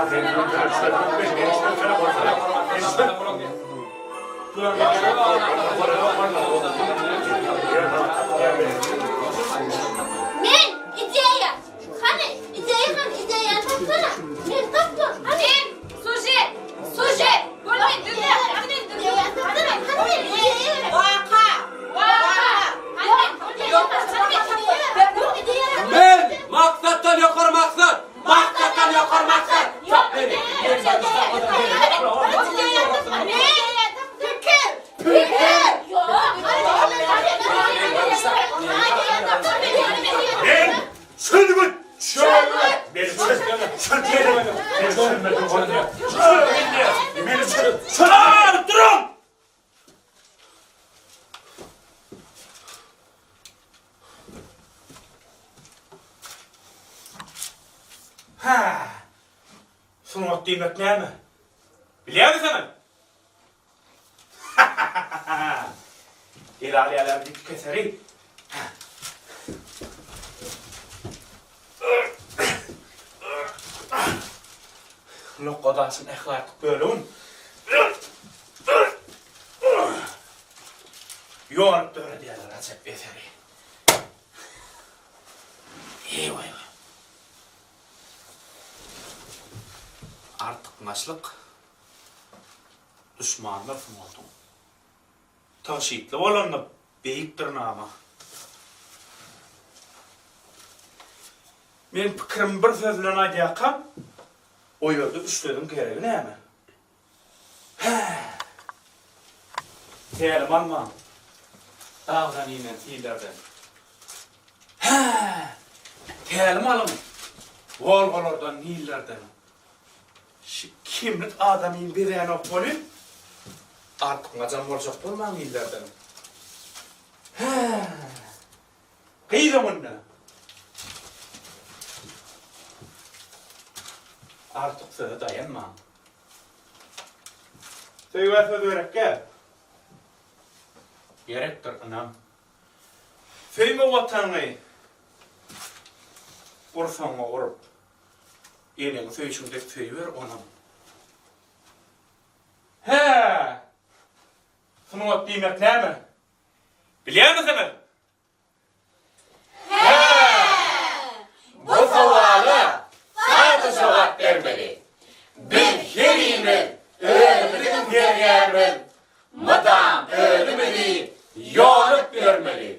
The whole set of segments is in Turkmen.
Men ideýa. Hany, ideýa hany, ideýany tapsana. Men tapdym. Hany. Men sužet. Sužet. Boldy, düzle. Hany men düzle. Ideýany tapsana. Hany men ideýa. Waka. Waka. Hany men Ýok, ideýa. Men maksatdan ýokary maksat! Maksatdan ýokary maksat! Tap meni! Pikir. Pikir! Men çözgüt! Çözgüt! Meni çöz! Çöz meni! Meni çözmeseň bolmaýar. Çöz meni! Meni çöz! Çöz! Duruň! Hä! Sungat diýmek näme? Bilýärmisiňiz? Ele alýarlar diýip keseri. Lokga daşyň ähli artyk bölegin ýonup döredýärler ajap eseri. Eý-waý-waý. Artykmaçlyk duşmandyr sungatyň. Tygşytly bolanda beýikdir nama. Men pikirimi bir söz bilen aýdýarkam, o ýerde üç sözüň geregi näme? Hä! Tälim almaň dagdan inen sillerden. Hä! Tälim alyň Wolgalardan, Nillerden. Şi kemlik adamyny bezänok welin, artykmajam boljak bolmaň illerden. Hä! Gyz öňünde. Artyk söze daýanmaň. Söýgä söz gerekgä. Gerekdir ynam. Söýme Watanyňy gursagyňa urup. Eneňi söýşüň dek söýüber onam. Hä! Sungat diýmek näme? Bilýärmisiňiz? Hä! Bu sowala sada jogap bermeli. Biz herimiz özümiziň zergärimiz, mydam özümizi ýonup ýörmeli.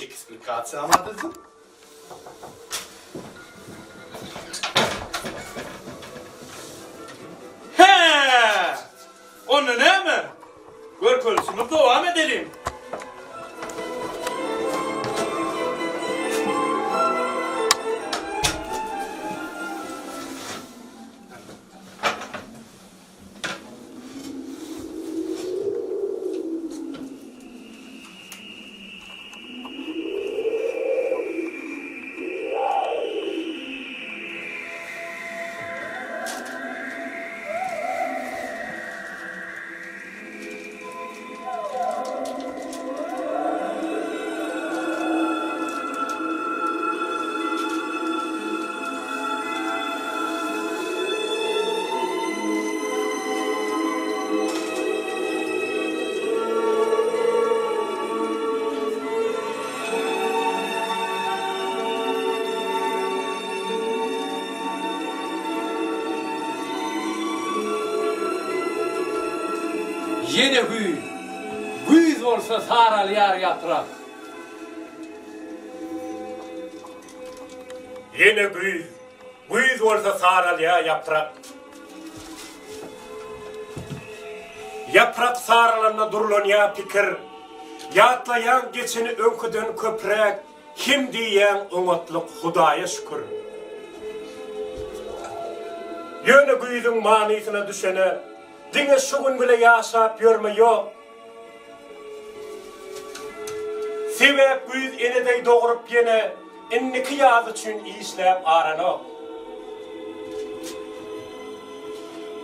Eksplikasiýa maddasy. Hä! Onda näme? Görkezişimizi dowam edeliň. Ýene güýz. Güýz bolsa saralýar ýaprak. Ýene güýz. Güýz bolsa saralýar ýaprak. Ýaprak saralanda durlanýar pikir. Ýatlaýaň geçeni öňküden köpräk hem diýýäň oňatlyk Hudaýa şükür. Ýöne güýzüň manysyna düşene diňe şu gün bile ýaşap ýörme ýok. Sebäp güýz enedeý dogrup ýene indiki ýaz üçin işläp aranok.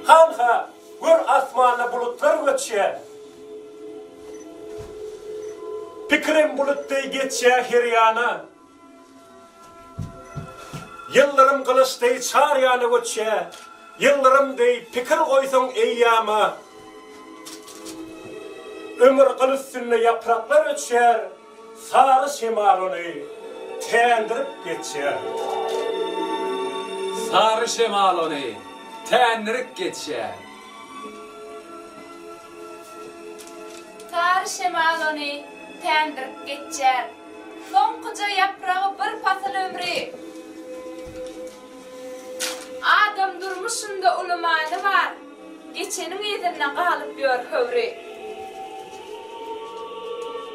Hanha, gör asmanda bulutlar göçýär. Pikirem bulut deý geçýär her ýana. Ýyldyrym gylyç deý çar ýana göçýär. Ýyldyrym deý pikir goýsaň eýýama. Ömür gyl üstünde ýapraklar öçýär. Sary şemal ony tändirip geçýär. Sary şemal ony tändirip geçýär. Sary şemal ony tändirip geçýär. Soňkuja ýapragy bir pasyl ömri. Adam durmuşynda uly many bar. Geçeniň yzynda galyp ýör höwri.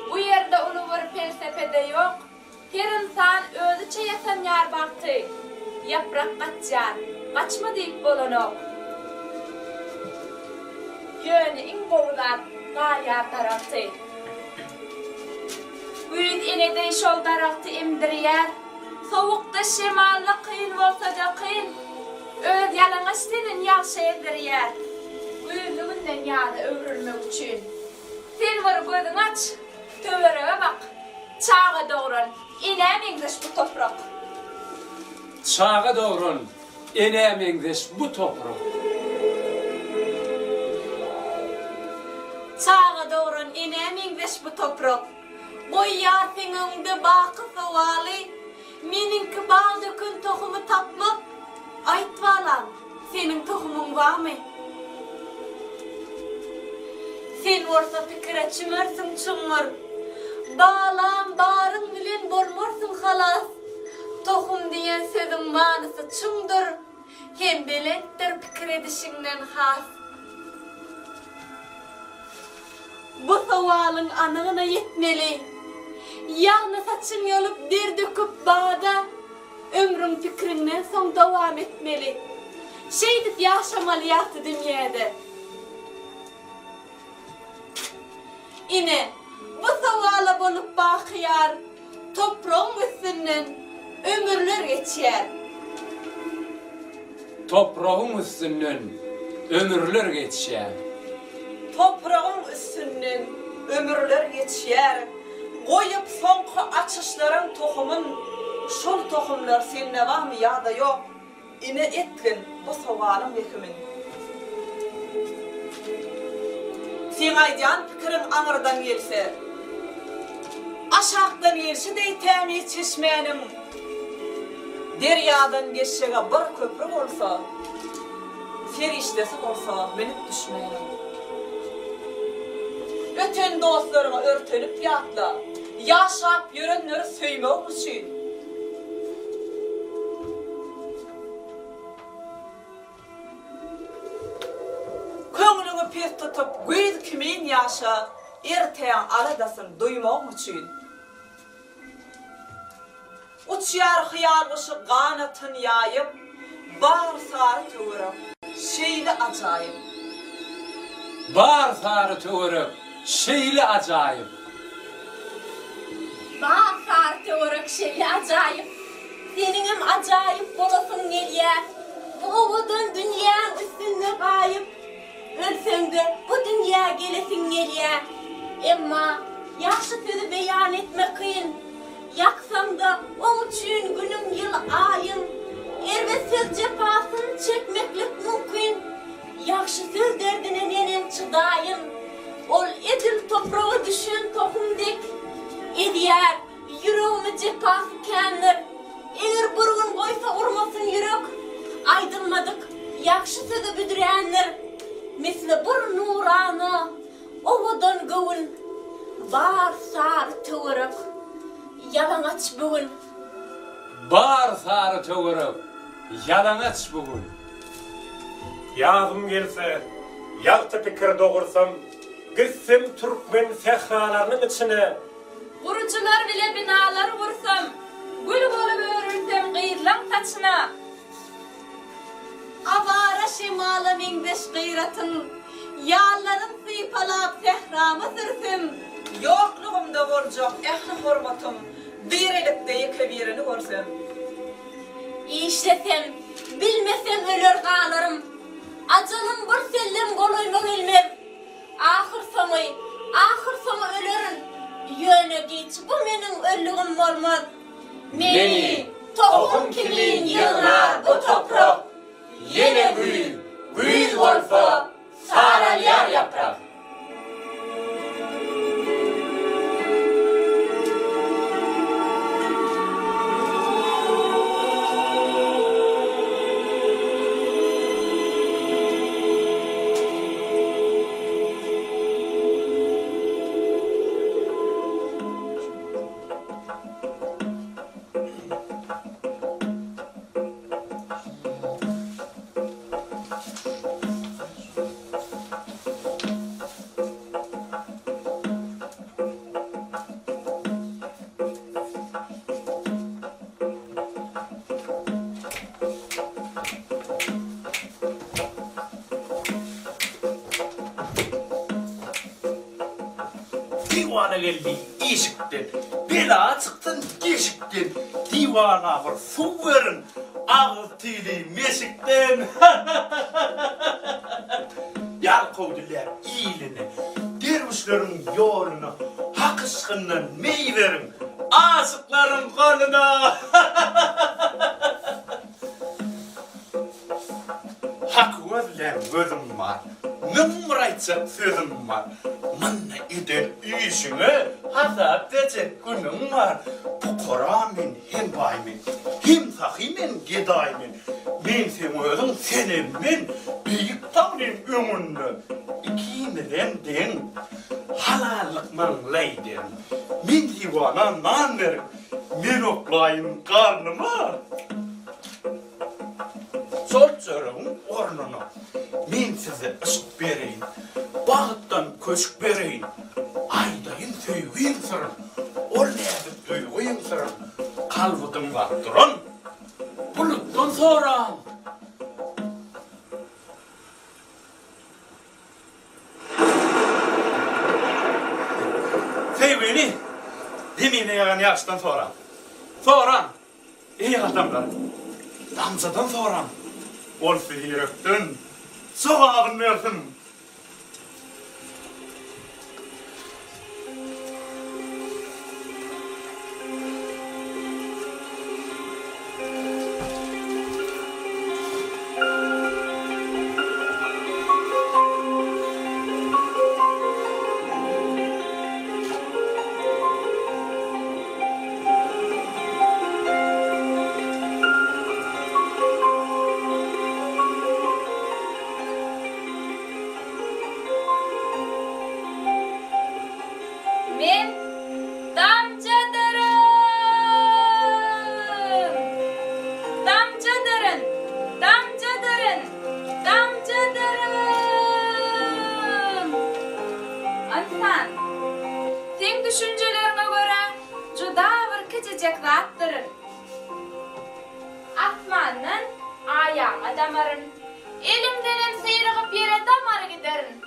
Bu ýerde uly bir pelsepe-de ýok. Her ynsan özüçe ýasanýar bagty. Ýaprak gaçýar, gaçma diýip bolanok. Ýöne iň gowy zat galýar daragty. Güýz ene deý şol daragty emdirýär. Sowukda şemally kyn bolsa-da kyn. Öz ýalaňaç tenin ýagşa ezdirýär. Güýzli günden ýaza öwrülmek üçin. Sen bir gözüňi aç, töwerege bak. Çaga dogran enä meňzeş bu toprak. Çaga dogran enä meňzeş bu toprak. Çaga dogran enä meňzeş bu toprak. Goýýar seň öňüňde baky sowaly, Meniňki bal döken tohumy tapmak, Aýt balam, seniň tohumyň barmy? Sen bolsa pikire çümersiň çuňňur, Balam, baryň bilen bolmarsyň halas. Tohum diýen sözüň manysy çuňdur, Hem belentdir pikir edişiňden has. Bu sowalyň anygyna ýetmeli. Ýagny saçyň ýolup der döküp bada, Ömrüň pikiriňden soň dowam etmeli. Şeýdip ýaşamaly ýagty dünýäde. Ine, bu sowala bolup baky ýar, Topragyň üstünden ömürler geçýär. Topragyň üstünden ömürler geçýär. Topragyň üstünden ömürler geçýär. Goýup soňky açyşlaryň tohumyn, Şol tohumlar sende barmy ýa-da ýok? Ine etgin bu sowalyň wehimin. Seň aýdýan pikiriň aňyrdan gelse, Aşakdan gelşi deý tämiz çeşmäniň, Derýadan geçjege bir köpri bolsa, Serişdesi bolsa münüp düşmäniň. Öten dostlaryňy örtenip ýatla, Ýaşap ýörenleri söýmegiň üçin. Köňlüňi pes tutup, güýz kimin ýaşa, Ertäň aladasyny duýmagyň üçin. Uçýar hyýal guşy ganatyn ýaýyp, Bar sary töwerek şeýle ajaýyp. Bar sary töwerek şeýle ajaýyp. Bar sary töwerek şeýle ajaýyp. Seniňem ajaýyp bolasyň gelýär. Bu owadan dünýäň üstünde gaýyp. Ölseň-de bu dünýä gelesiň gelýär. Emma ýagşy sözi beýan etmek kyn. Ýaksaň-da oň üçin günüň, ýyl, aýyň. Erbet söz jepasyn çekmeklik mümkin. Ýagşy söz derdine neneň çydaýyn. Ol edil topraga düşen tohum dek ezýär. Ýüregimi jepasy kändir. Eger bir gün goýsa urmasyn ýürek, Aýdylmadyk ýagşy söze büdrändir. Misli bir nurana, owadan göwün, Bar sary töwerek, ýalaňaç bu gün. Bar sary töwerek, ýalaňaç bu gün. Ýazym gelse, ýagty pikir dogursam, Gitsem türkmen sähralarynyň içine. Gurujylar bile binalar gursam, Gül bolup örülsem gyzlaň saçyna. Awara şemala meňzeş gyratyň, Ýallaryn sypalap sährama sürsem. Ýoklugymda boljak ähli hormatym, Dirilikde ýeke birini görsem. Işlesem, bilmesem öler galarym, Ajalym bir sellem golaýyma gelmez. Ahyrsoňy, ahyrsoňy ölerin. Ýöne giç bu meniň öllügim bolmaz. Meni tohum kimin ýygnar bu toprak. Ýene güýz, güýz bolsa saralýar ýaprak. Diwana geldi işikden, Bela çyksyn deşikden, Diwana bir suw beriň, Agyz tüýli meşikden. Ýalkaw diläp iline, Derwüşleriň ýoluna, Hak yşgyndan meý beriň, Aşyklaryň goluna. Haky gözlän gözüm bar, 1001 aýtjak sözüm bar. Munda eden işiňe hasap berjek günüň bar. Pukara men hem baý men, hem sahy men gedaý men. Men seň özüň, senem men, beýik Taňryň öňünde ikimizem deň. Halallyk maňlaý deň. Men diwana nan beriň, men oklaýyn garnyma. Şol çöregiň ornuna men size yşk bereýin, Bagtdan köşk bereýin, aýdaýyn söýgiň syryn, Ol näzik duýgyň syryn kalby dyňzap duran bulutdan soraň. Söýgini zemine ýagan ýagyşdan soraň. Soraň! Eý adamlar! Damjadan soraň, ol size ýürekden jogabyny bersin! Men damjadyryn! Damjadyryn! Damjadyryn! Damjadyryn! Ynsan, seň düşünjeleriňe görä juda bir kiçijek zatdyryn. Asmandan aýagyňa damaryn. Elimdenem syrygyp ýere damar giderin.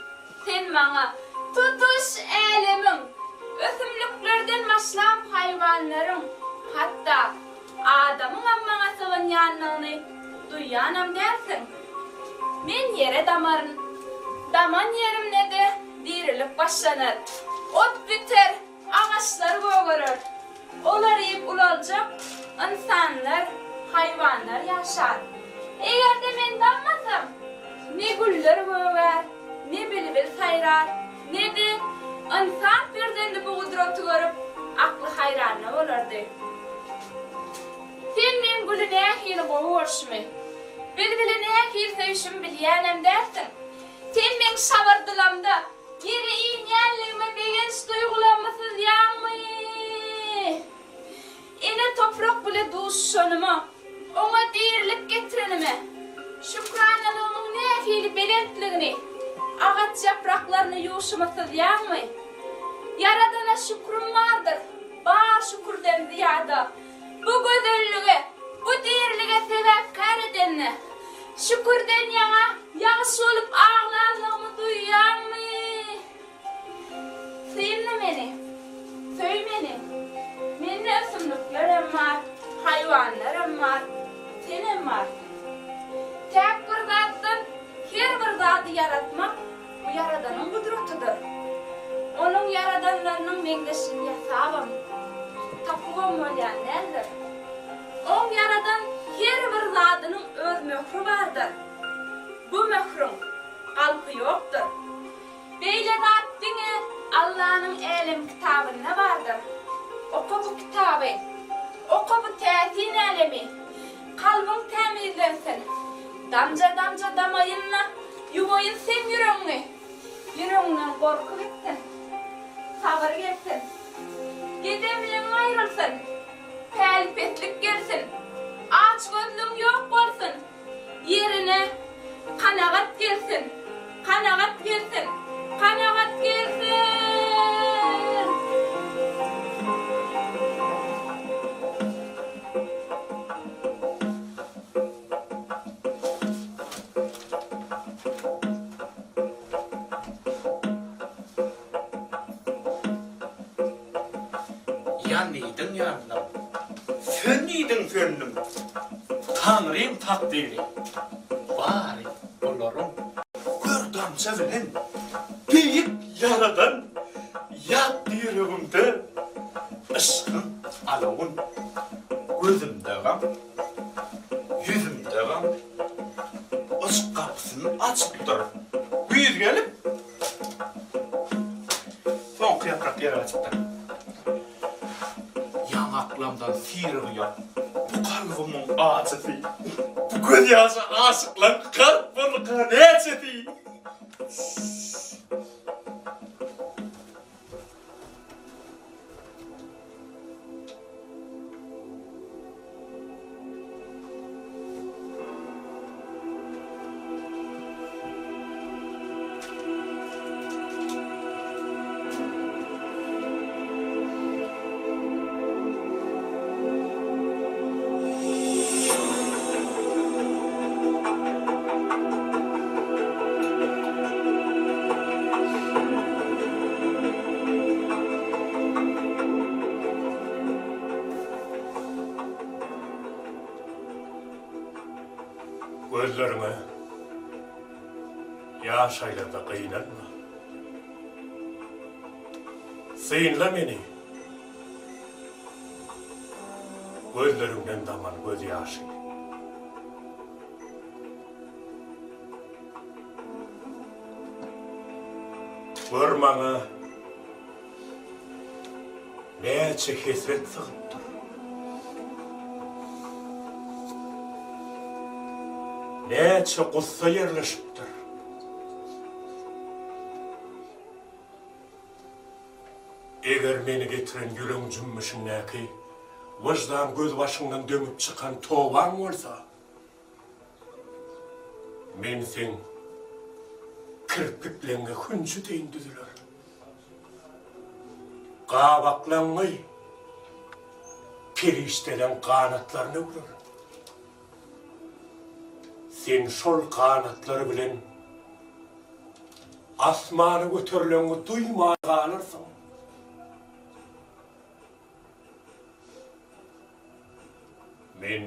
Sen maňa tutuş älemiň, ösümliklerden başlap haýwanlaryň, hatda adamyňam maňa sygynýanlygyny duýýanam dälsiň. Men ýere damaryn. Daman ýerimde-de dirilik başlanar. Ot biter, agaçlar gögerer. Olar iýip ulaljak, ynsanlar, haýwanlar ýaşar. Eger-de men dammasam, ne güller gögär, ne bilbil saýrar, ne-de ynsan perzendi bu gudraty görüp, akly haýranda bolardy. Sen meň güli nähili gowy görşümi, bilbili nähili söýşümi bilýänem dälsiň. Sen meň şabyrdylamda ýere inýänligime begenç duýgularymy syzýaňmy? Ene toprak bile duşuşanyma, oňa dirilik getirenime şükranalygymyň nähili belentligini agaç ýapraklaryna ýuwşumy syzýaňmy? Ýaradana şükrüm bardyr, bar şükürden zyýada. Bu gözellige, bu dirilige sebäpkär edenine şükürden ýaňa ýagyş bolup aglanlygymy duýýaňmy? Synla meni, söý meni. Mende ösümliklerem bar, haýwanlaram bar, senem barsyň. Täk bir zatdan her bir zady ýaratmak bu Ýaradanyň gudratydyr. Onuň ýaradanlarynyň meňzeşini ýasabam, tapybam bolýan däldir. Oň ýaradan her bir zadynyň öz möhri bardyr. Bu möhrüň galpy ýokdur. Beýle zat diňe Allanyň Älem kitabynda bardyr. Oka bu kitaby. Oka bu täsin älemi. Kalbyň tämizlensin. Damja-damja damaýyn-da, ýuwaýyn seň ýüregiňi. Ýüregiňden gorky gitsin. Sabyr gelsin. Gedemligiň aýrylsyn. Pälipeslik gelsin. Açgözlügiň ýok bolsun. Ýerine kanagat gelsin. Kanagat gelsin. Kanagat gelsin! Ýandyň ýandym, söndiň söndüm, Taňryň takdyry, bary bularyň. Gör damja bilen beýik Ýaradan ýakdy ýüregimde yşkyň alawyn. Gözümde gam, ýüzümde gam, yşk gapysyny açypdyr. Güýz gelip, soňky ýaprak ýere gaçypdyr. Ýaňaklamdan syrygýar bu kalbymyň ajysy, Bu gözýaşa aşyklaň gark bolduka näçesi. Gözleriňe ýaş aýlanda gynanma. Synla meni. Gözleriňden daman gözýaşy. Gör maňa näçe hesret sygypdyr. Näçe gussa ýerleşipdir. Eger meni getiren ýüregiň jümmüşindäki wyždan gözbaşyňdan dömüp çykan tobaň bolsa, men seň kirpikleňňe hünji deýin düzülerin. Gabaklaňňy perişdeleň ganatlaryna öwrerin. Sen şol ganatlar bilen asmana göterileňňi duýman galarsyň. Men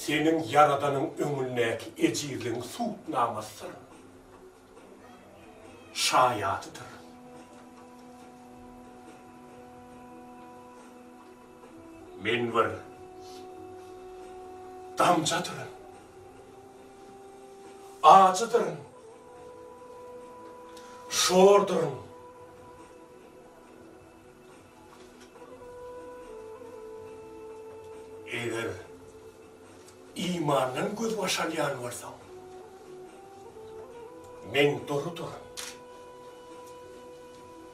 seniň Ýaradanyň öňündäki ejizligiň subutnamasydyryn, şaýadydyryn. Men bir damjadyryn, ajydyryn, şorduryn. Eger imandan gözbaş alýan bolsaň, men durudyryn.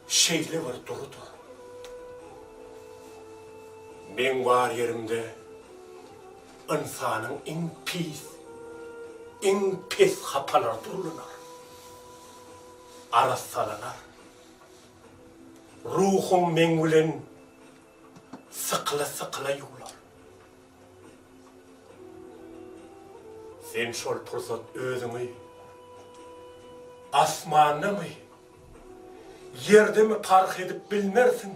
Şeýle bir durudyryn. Meň bar ýerimde ynsanyň iň pis, iň pes hapalary durlanar, arassalanar. Ruhuň meň bilen sykyla-sykyla ýuwlar. Sen şol pursat özüňi asmandamy, ýerdemi parh edip bilmersiň.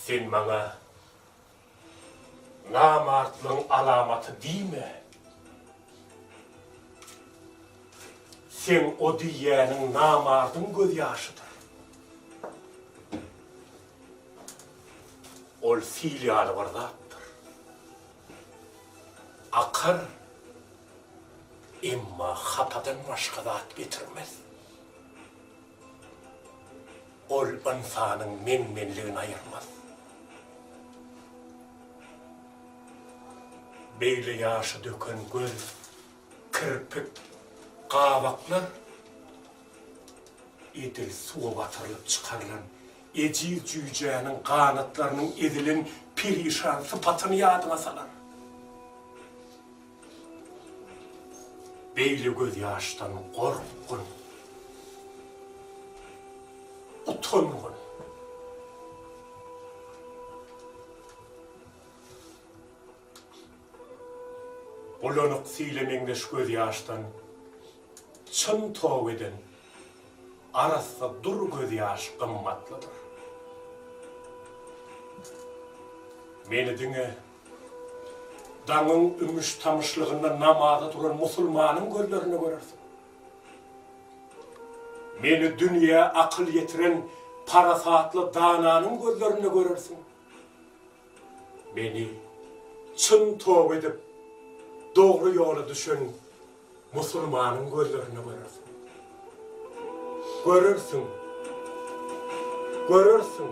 Sen maňa. Namartlygyň alamaty diýme. Seň o diýýäniň namardyň gözýaşydyr. Ol sil ýaly bir zatdyr. Akar, emma hapadan başga zat getirmez. Ol ynsanyň men-menligini aýyrmaz. Beýle ýaşy döken göz, kirpik, gabaklar edil suwa batyrylyp çykarylan ejiz jüýjäniň ganatlarynyň ezilen perişan sypatyny ýadyňa salar. Beýle gözýaşdan gorkgun, utangyn. Bulanyk sile meňzeş gözýaşdan çyn toba eden arassa dur gözýaş gymmatlydyr. Meni diňe Daňyň ümüş-tamyşlygynda namaza duran musulmanyň gözlerinde görersiň. Meni dünýä akyl ýetiren parasatly dananyň gözlerinde görersiň. Meni çyn toba edip, dogry ýola düşen Musulmanyň gözlerinde görersiň. Görersiň. Görersiň.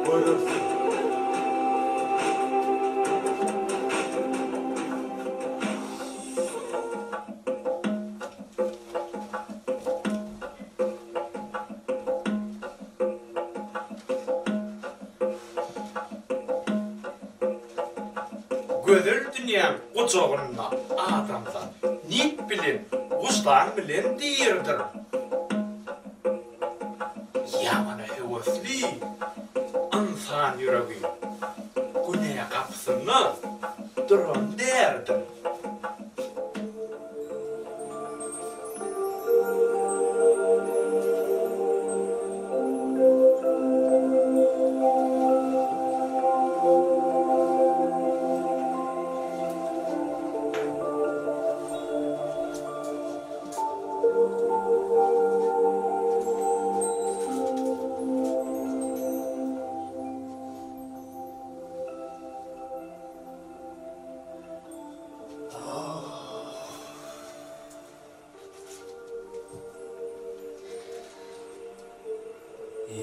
Görersiň. Gözel dünýäň gujagynda adamzat nip bilen, wyždan bilen diridir. Ýamana höwesli ynsan ýüregi günä gapysynda duran däldir.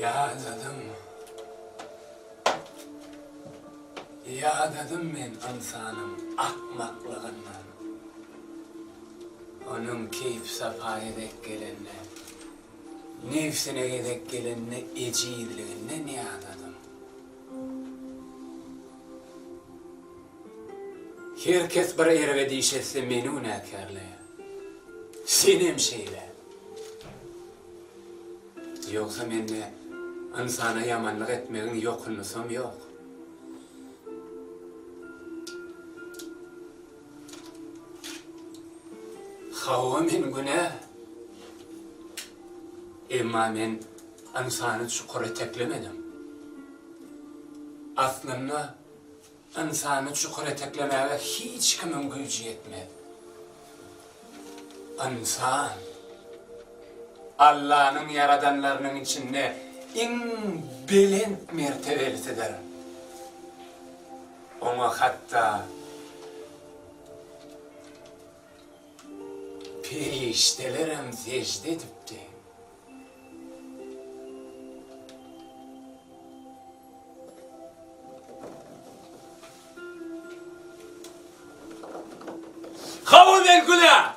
Ýadadym. Ýadadym men ynsanyň akmaklygyndan. Onuň keýp-sapa gezek gelende, nebsine gezek gelende ejizliginden ýadadym. Her kes bir erbet iş etse meni günäkärleýär. Senem şeýle. Ýogsa mende ynsana ýamanlyk etmegiň ýokundysam ýok. Hawa men günä. Emma men ynsany çukur eteklemedim. Aslynda Ynsany çukur eteklemäge hiç kimiň güýji ýetmez. Ynsan, Allanyň ýaradanlarynyň içinde iň belent mertebelisidir. Oňa hatda perişdelerem sežde edipdi. Hawa men günä!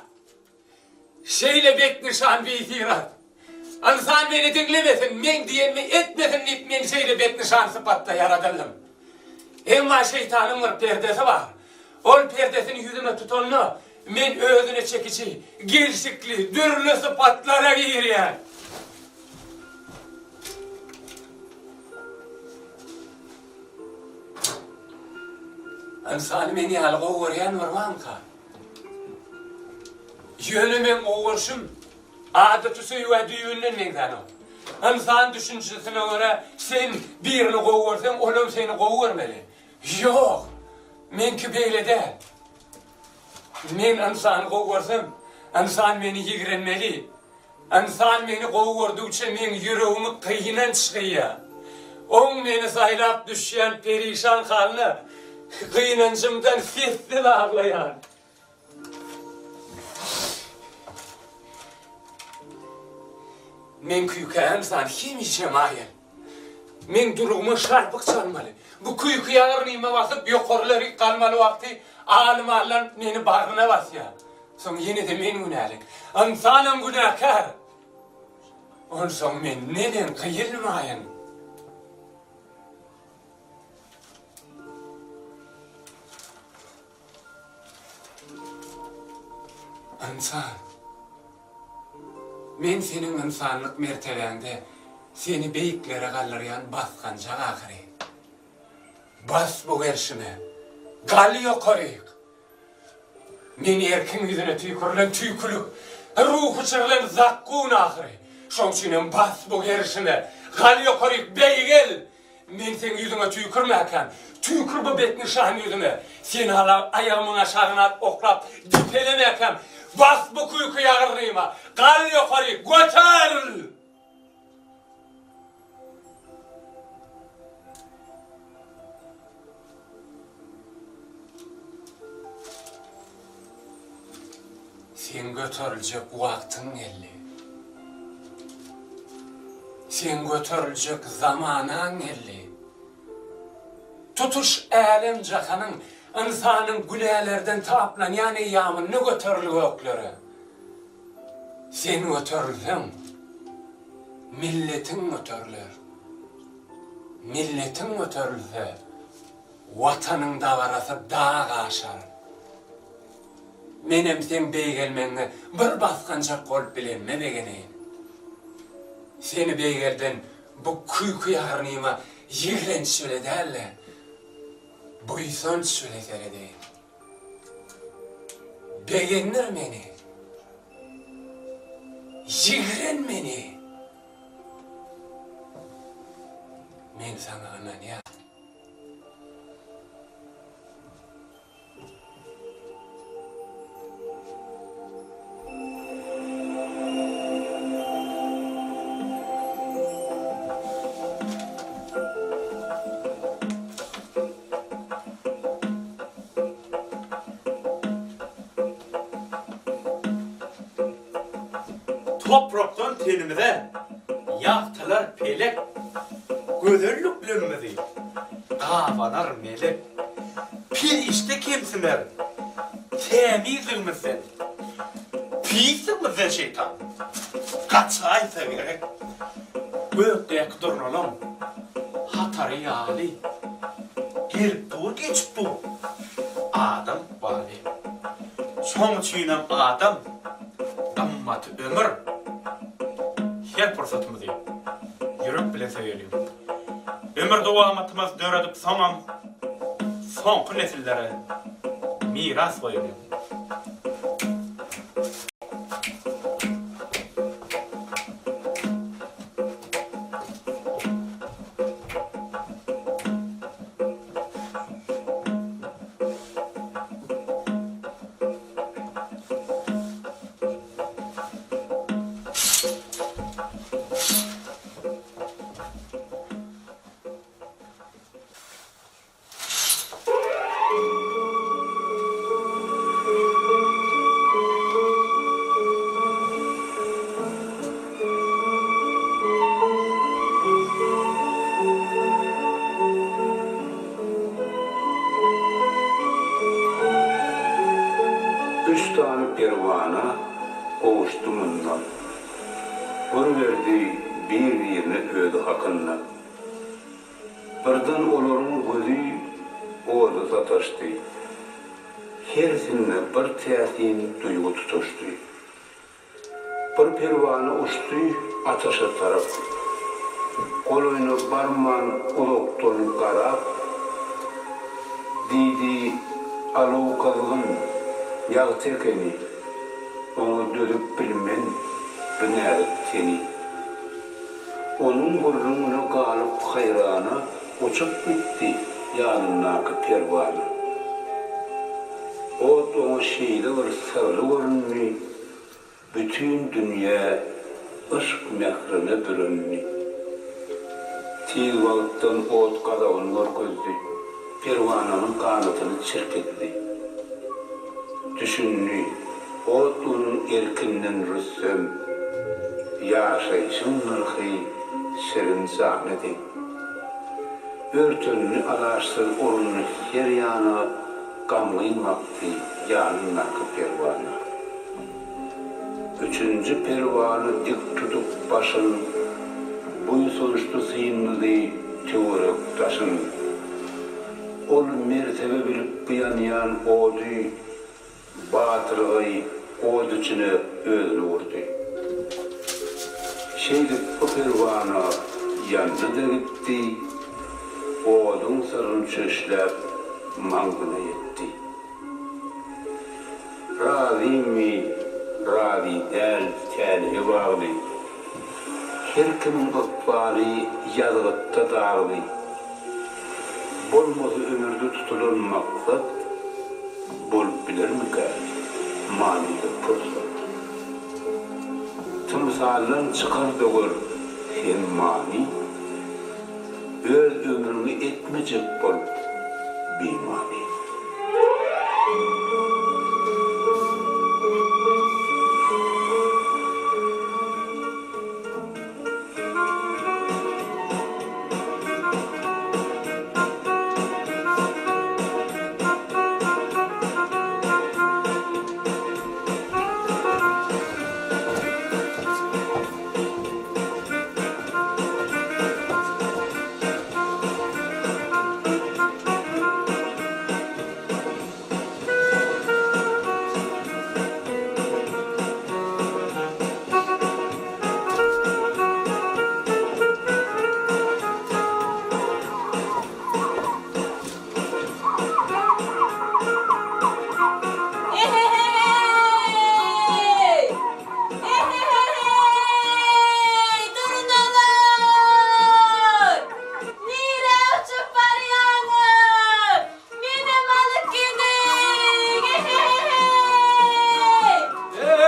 Şeýle betnyşan bisyrat. Ynsan meni diňlemesin, meň diýenimi etmesin diýip men şeýle betnyşan sypatda ýaradyldym. Emma şeýtanyň bir perdesi bar. Ol perdesini ýüzüme tutanda, men özüne çekiji, gelşikli, dürli sypatlara girýän. Ynsany men ýaly gowy görýän bir barmyka? Ýöne meň gowy görşüm adaty söýgä düýbünden meňzänok. Ynsan düşünjesine görä sen birini gowy görseň, olam seni gowy görmeli. Ýok, meňki beýle däl. Men ynsany gowy görsem, ynsan meni ýigrenmeli. Ynsan meni gowy gördügiçe meň ýüregimi gynanç gyýýar. Oň meni saýlap düşýän perişan halyna gynanjymdan sessiz aglaýan. Meň küýkä ynsan hemişe maýyl. Meň dulugyma şarpyk çalmaly. Bu küýki ýagyrnyma basyp ýokarlaryk galmaly wagty alym-allan meni bagryna basýar. Soň ýene-de men günäli. Ynsanam günäkär. Onsoň men neneň gyýylmaýyn? Ynsan. Men seniň ynsanlyk mertebäňde seni beýiklere galdyrýan basgançak ahyry. Bas bu gerşime. Gal ýokaryk. Men erkiň ýüzüne tüýkürilen tüýkülik, ruhy çyglan zakgun ahyry. Şoň üçinem bas bu gerşime. Gal ýokaryk, beýgel! Men seň ýüzüňe tüýkürmäkäm, tüýkür bu betnyşan ýüzüme. Seni hala aýagymyň aşagyna alyp oklap, depelemäkäm, bas bu küýki ýagyrnyma, gal ýokaryk, göteril! Seň göteriljek wagtyň geldi. Seň göteriljek zamanaň geldi. Tutuş älem-jahanyň, ynsanyň günälerden taplanýan eýýamynda göteril göklere. Sen göterilseň, milletiň göteriler. Milletiň göterilse, Watanyň dabarasy dag aşar. Menem seň beýgelmegiňe bir basgançak bolup bilenime begeneýin. Seni beýgelden bu küýki ýagyrnyma ýigrenç bile däl-de, buýsanç bile seredeýin. Begendir meni. Ýigren meni. Men saňa ynanýan. Toprakdan tenimize ýagtylar pelek, Gözelliklerimizi gabanar melek. Perişde kemsiner tämizligimizden, Pisligimizden şeýtan gaçaýsa gerek. Gökdäki durnalaň hatary ýaly, Gelip dur, geçip dur adam ykbaly. Şoň üçinem adam gymmaty ömür. Her pursatymyzy ýürek bilen söýeliň. Ömür dowamatymyz döredip soňam soňky nesillere miras goýalyň. Üç sany perwana gowuşdy mundan. Gür berdi bir-birine özi hakynda. Birden olaryň gözi oda sataşdy. Hersinde bir täsin duýgy tutaşdy. Bir perwana uçdy ataşa tarap. Golaýyna barman uzakdan garap, Diýdi, Alow gyzgyn, ýagty ekeni, Oňa dözüp bilmen bu näzik teni. Onuň gürrüňine galyp haýrana uçup gitdi. ýanyndaky perwana. Ot oňa şeýle bir syrly göründi, bütin dünýä yşk mährine bürendi. Tiz wagtdan ot gazabyny görkezdi, perwananyň ganatyny çirkizdi. Düşündi, ot onuň erkinden rüstem, ýaşaýşyň nyrhy şirin jana deň. Örtendi alaçsyz urundy her ýana, Gamgyn bakdy ýanyndaky perwana. Üçünji perwana dik tutup başyn, Buýsançly synlady töwerek-daşyn. Ol mertebe bilip bu ýanýan ody, Batyrgaý ot içine özüni urdy. Şeýdip bu perwana ýandy-da gitdi, oduň syryny çöşläp maňzyna ýetdi. Razymy, razy däl tälehe bagly. Her kimiň ykbaly ýazgytda dagly. Bolmasa ömürde tutulan maksat, Bolup bilermikä manysyz pursat? Tymsaldan çykar-da gör sen many, Öz ömrüňi etmejek bol bimany. Eheheý! Eheheý! Durnalar! Nirä uçup barýaňyz? Menem alyp gidiň! Eheheý! Eý!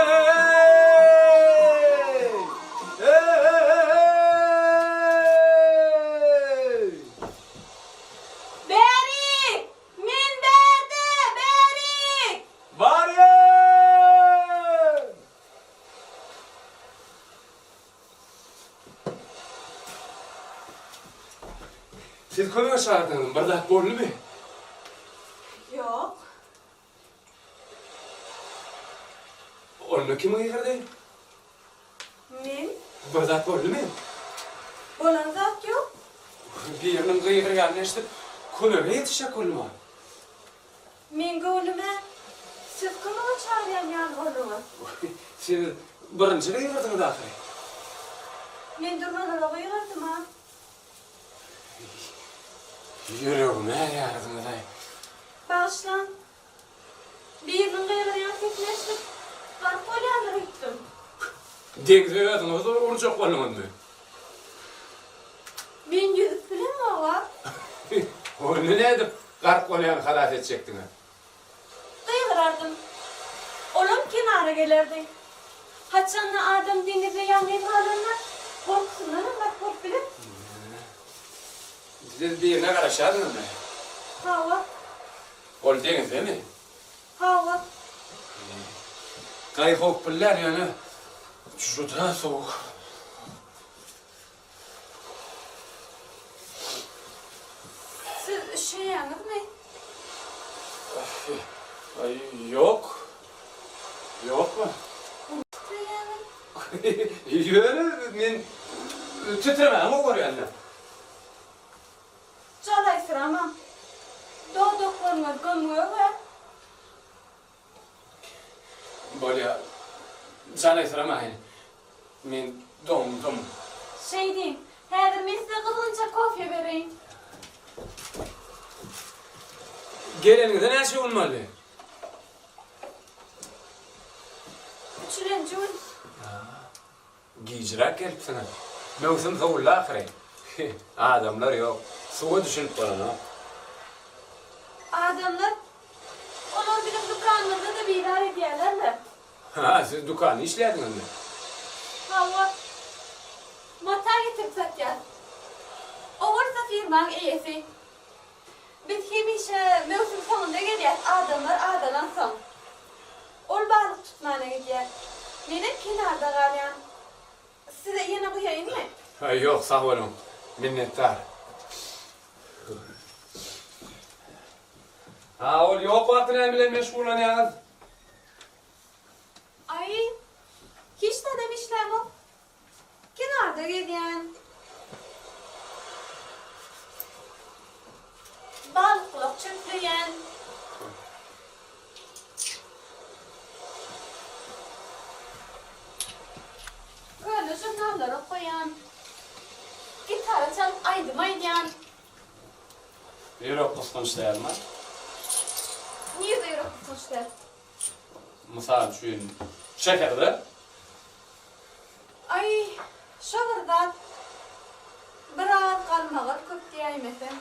Eý! Bärik! Men bärde! Bärik! Barýan! Siz kömege çagyrdyňyzmy? Bir zat boldumy? Ýok. Onda kim gygyrdy? Men. Bir zat boldumy? Bolan zat ýok. Biriniň gygyrýanyny eşidip, kömege ýetişjek boldum-a. Meň göwnüme, siz kömege çagyrýan ýaly bolduňyz. Siz birinji gygyrdyňyz ahyry. Men durnalara gygyrdym-a. Ýüregime ýardyňyz-aý. Bagyşlaň. Biriniň gygyrýan sesini eşidip, gark bolýandyr öýtdüm. Deňze özüňiz urjak bolduňyzmy? Men ýüzüp bilemog-a. Onda nädip gark bolýany halas etjekdiňiz? Gygyrardym. Olam kenara gelerdi. Haçanda adam deňizde ýalňyz galanda, gorkusyndanam gark bolup biler. Siz birine garaşýardyňyzmy? Hawa. Ol deňizdemi? Hawa. Gaý howply däl, ýöne juda sowuk. Siz üşeýäňizmi? Ýok. Ýokmy? Titreýäňiz. Ýöne men titremäni gowy görýän-dä. Jalaýsyramaň. Dodaklaryňyz göm-gök-ä. Bolýa. Jalaýsyramaýyn. Men doňdum. Şeýdiň. Häzir men size gyzgynja kofe bereýin. Geleniňize näçe gün boldy? Üçülenji gün. Gijräk gelipsiňiz. Möwsüm sowuldy ahyry. Adamlar ýok. Suwa düşünip bolanok. Adamlar, olar biziň dükanymyzda-da bizar edýärler-le. Ha, siz dükanda işleýärdiňizmi? Hawa. Mata getirip satýas. O bolsa firmaň eýesi. Biz hemişe möwsüm soňunda gelýäs, adamlar azalansoň. Ol balyk tutmana gidýär. Menem kenarda galýan. Size ýene guýaýynmy? Ýok, sag boluň. Minnetdar. Ha, ol ýok wagty näme bilen meşgullanýaňyz? Aý, hiç zadam işlämok. Kenarda gezýän. Balykgulak çöpleýän. Köne žurnallary okaýan. Gitara çalyp aýdym aýdýan. Ýürek gysgynç dälmi? Nirde ýürek gysgynç däl? Mysal üçin, şäherde. Aý, şo bir zat. Biraz galmagal köp diýäýmeseň.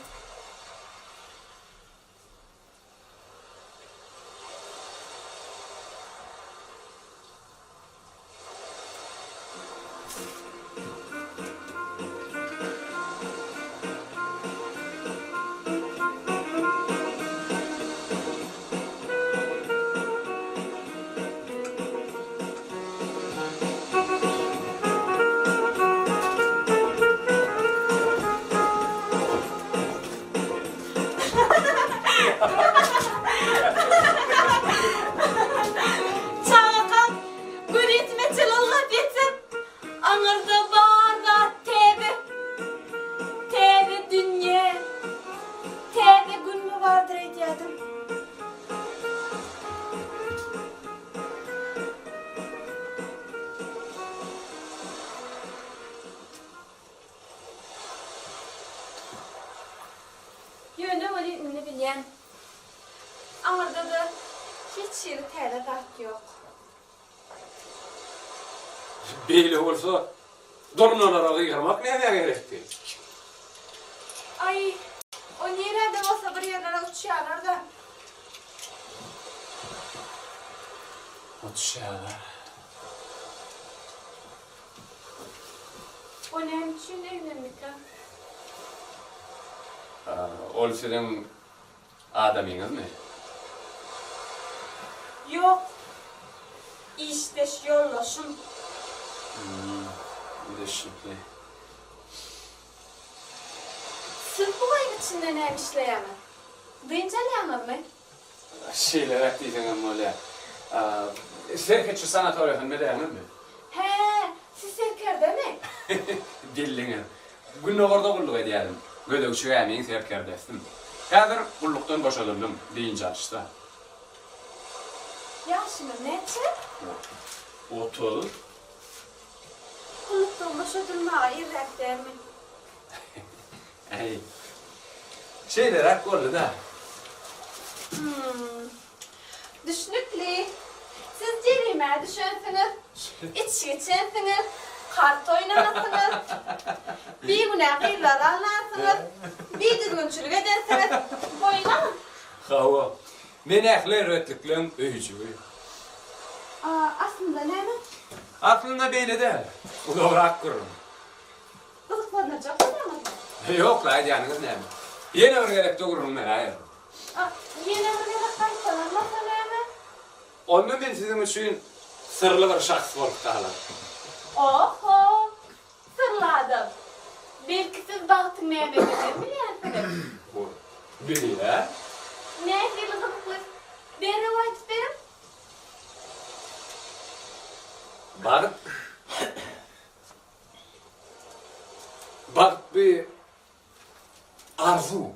Çagakam gözýetime çylyllap ýetsem, aňyrda bar zat täze. Täze dünýe, täze günmi bardyr öýdýärdim. Ýöne welin indi bilýän, aňyrda-da hiç hili täze zat ýok. Beýle bolsa, durnalara gygyrmak nämä gerekdi? Aý, o nirede bolsa bir ýerlere uçýarlar-da. Uçýarlar. O näme üçin eglendikä? Ol siziň adamyňyzmy? Ýok. Işdeş ýoldaşym. Hmm, düşnükli. Siz bu gaýyň içinde näme işleýäňiz? Dynç alýaňyzmy? Şeýleräk diýseňem bolýar. Serhetçi sanatoriýasyny bilýäňizmi? Hä, siz serkerdemi? Bildiňiz. Gündogarda gulluk edýärdim. Gözegçi gämiň serkerdesidim. Häzir gullukdan boşadyldym, dynç alyşda. Ýaşyňyz näçe? 30. Gullukdan boşadylmaga irräk dälmi? Äý, şeýleräk boldy-da. Hum. Düşnükli. Siz jerimä düşensiňiz, içgi içensiňiz, kart oýnansyňyz, bigünä gyzlary alnansyňyz, bidüzgünçilik edensiňiz. Boýun alyň. Hawa, men ähli erbetlikleň öýjügi. A aslynda näme? Aslynda beýle däl. Uzagrak gürrüň. Gyzyklandyrjak bolýaňyzmy? Ýok-la, aýdýanyňyz näme? Ýene bir gezekde gürrüň beräýerin. A, ýene bir gezek gaýtalanmasa näme? Onda men siziň üçin syrly bir şahs bolup galaryn. Oho! Syrly adam! Belki siz bagtyň nämediginem bilýänsiňiz? Bilýän. Nähili gyzykly! Derrew aýdyp beriň. Bagt. Bagt bu arzuw.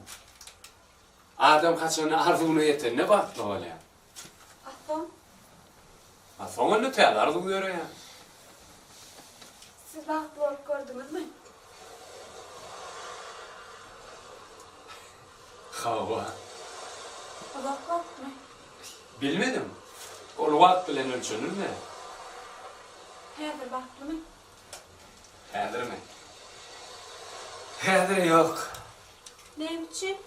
Adam haçanda arzuwyna ýetende bagtly bolýar. A soň? A soň onda täze arzuw döreýär. Siz bagtly bolup gördüňizmi? Hawa. Uzak wagtmy? Bilmedim. Ol wagt bilen ölçenilmeýär. Häzir bagtlymy? Häzirmi? Häzir ýok. Näme üçin?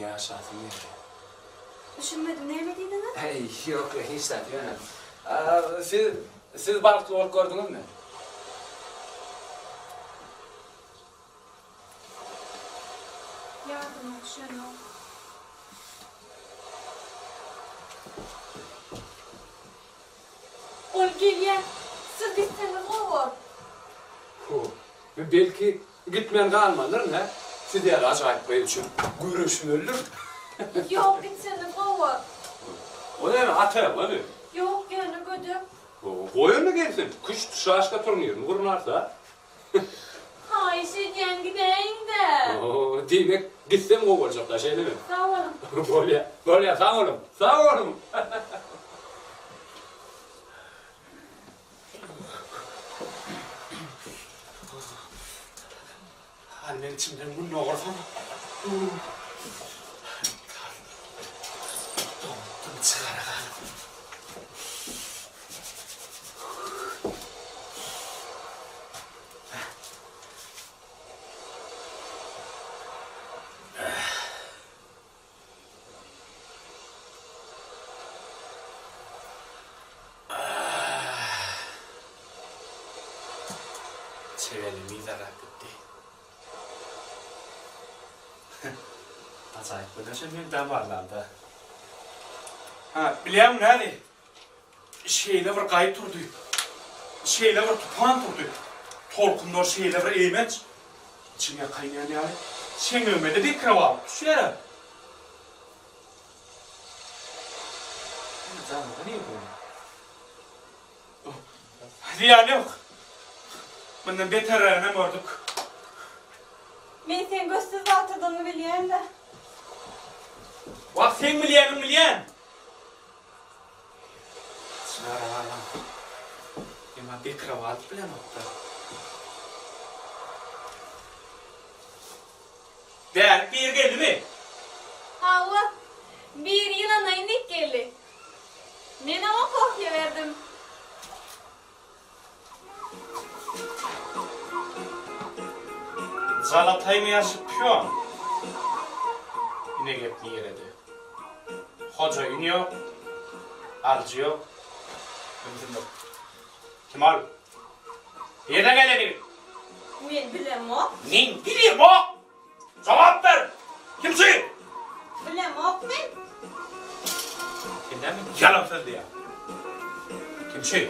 ýaşasym gelýär. Düşünmedim, näme diýdiňiz? Äý, ýok, hiç zat, ýöne. Siz, siz bagtly bolup gördüňizmi? Ýadyma düşenok. Ol gelýär. Siz gitseňiz gowy bor. Ho, belki gitmän galmalydyryn, hä? Siz ýaly ajaýyp gyz üçin göreşmelidir. Ýok, gitseňiz gowy bor. O näme, ataýaňmy? Ýok, ýöne gödek. Goý onda gelsin, küşt, şaşka turnirini gurnarsa. Haýyş edýän gidäýiň-dä. Diýmek, gitsem gowy boljak-da, şeýlemi? Sag boluň. Bolýa, bolýa, sag boluň, sag boluň. Hany meň içimden gün dogursana. Doňupdym çygara galyp. Çebelim yzarlap gitdi. Ajaýyp gödeşem men damarlarda. Ha, bilýäňmi näli? Şeýle bir gaý turdy. Şeýle bir tupan turdy. Tolkunlar şeýle bir eýmenç. Içiňe kaýnaýan ýaly. Çeňňegime-de bekre balyk düşýär-ä. Zyýany ýok. Mundan beterräginem gördük. Men seň gözsüz batyrdygyňy bilýän-dä. Wah, seň bilýäniň bilýän. Çynara balam. Emma bekre balyk bilenok-da. Bärik biri geldimi? Hawa, biri ýylana inik geldi. Men oňa kofýa berdim. Jalataýmy ýa şypýon? Ine gep nirede? Hojaýyn ýok, alyjy ýok, ümsümlik. Kim ol? Nireden gelen ýigit? Men bilemok. Men bilemok! Jogap ber! Kim şu? Bilemok men. Sen näme ýalan sözleýäň? Kim şu?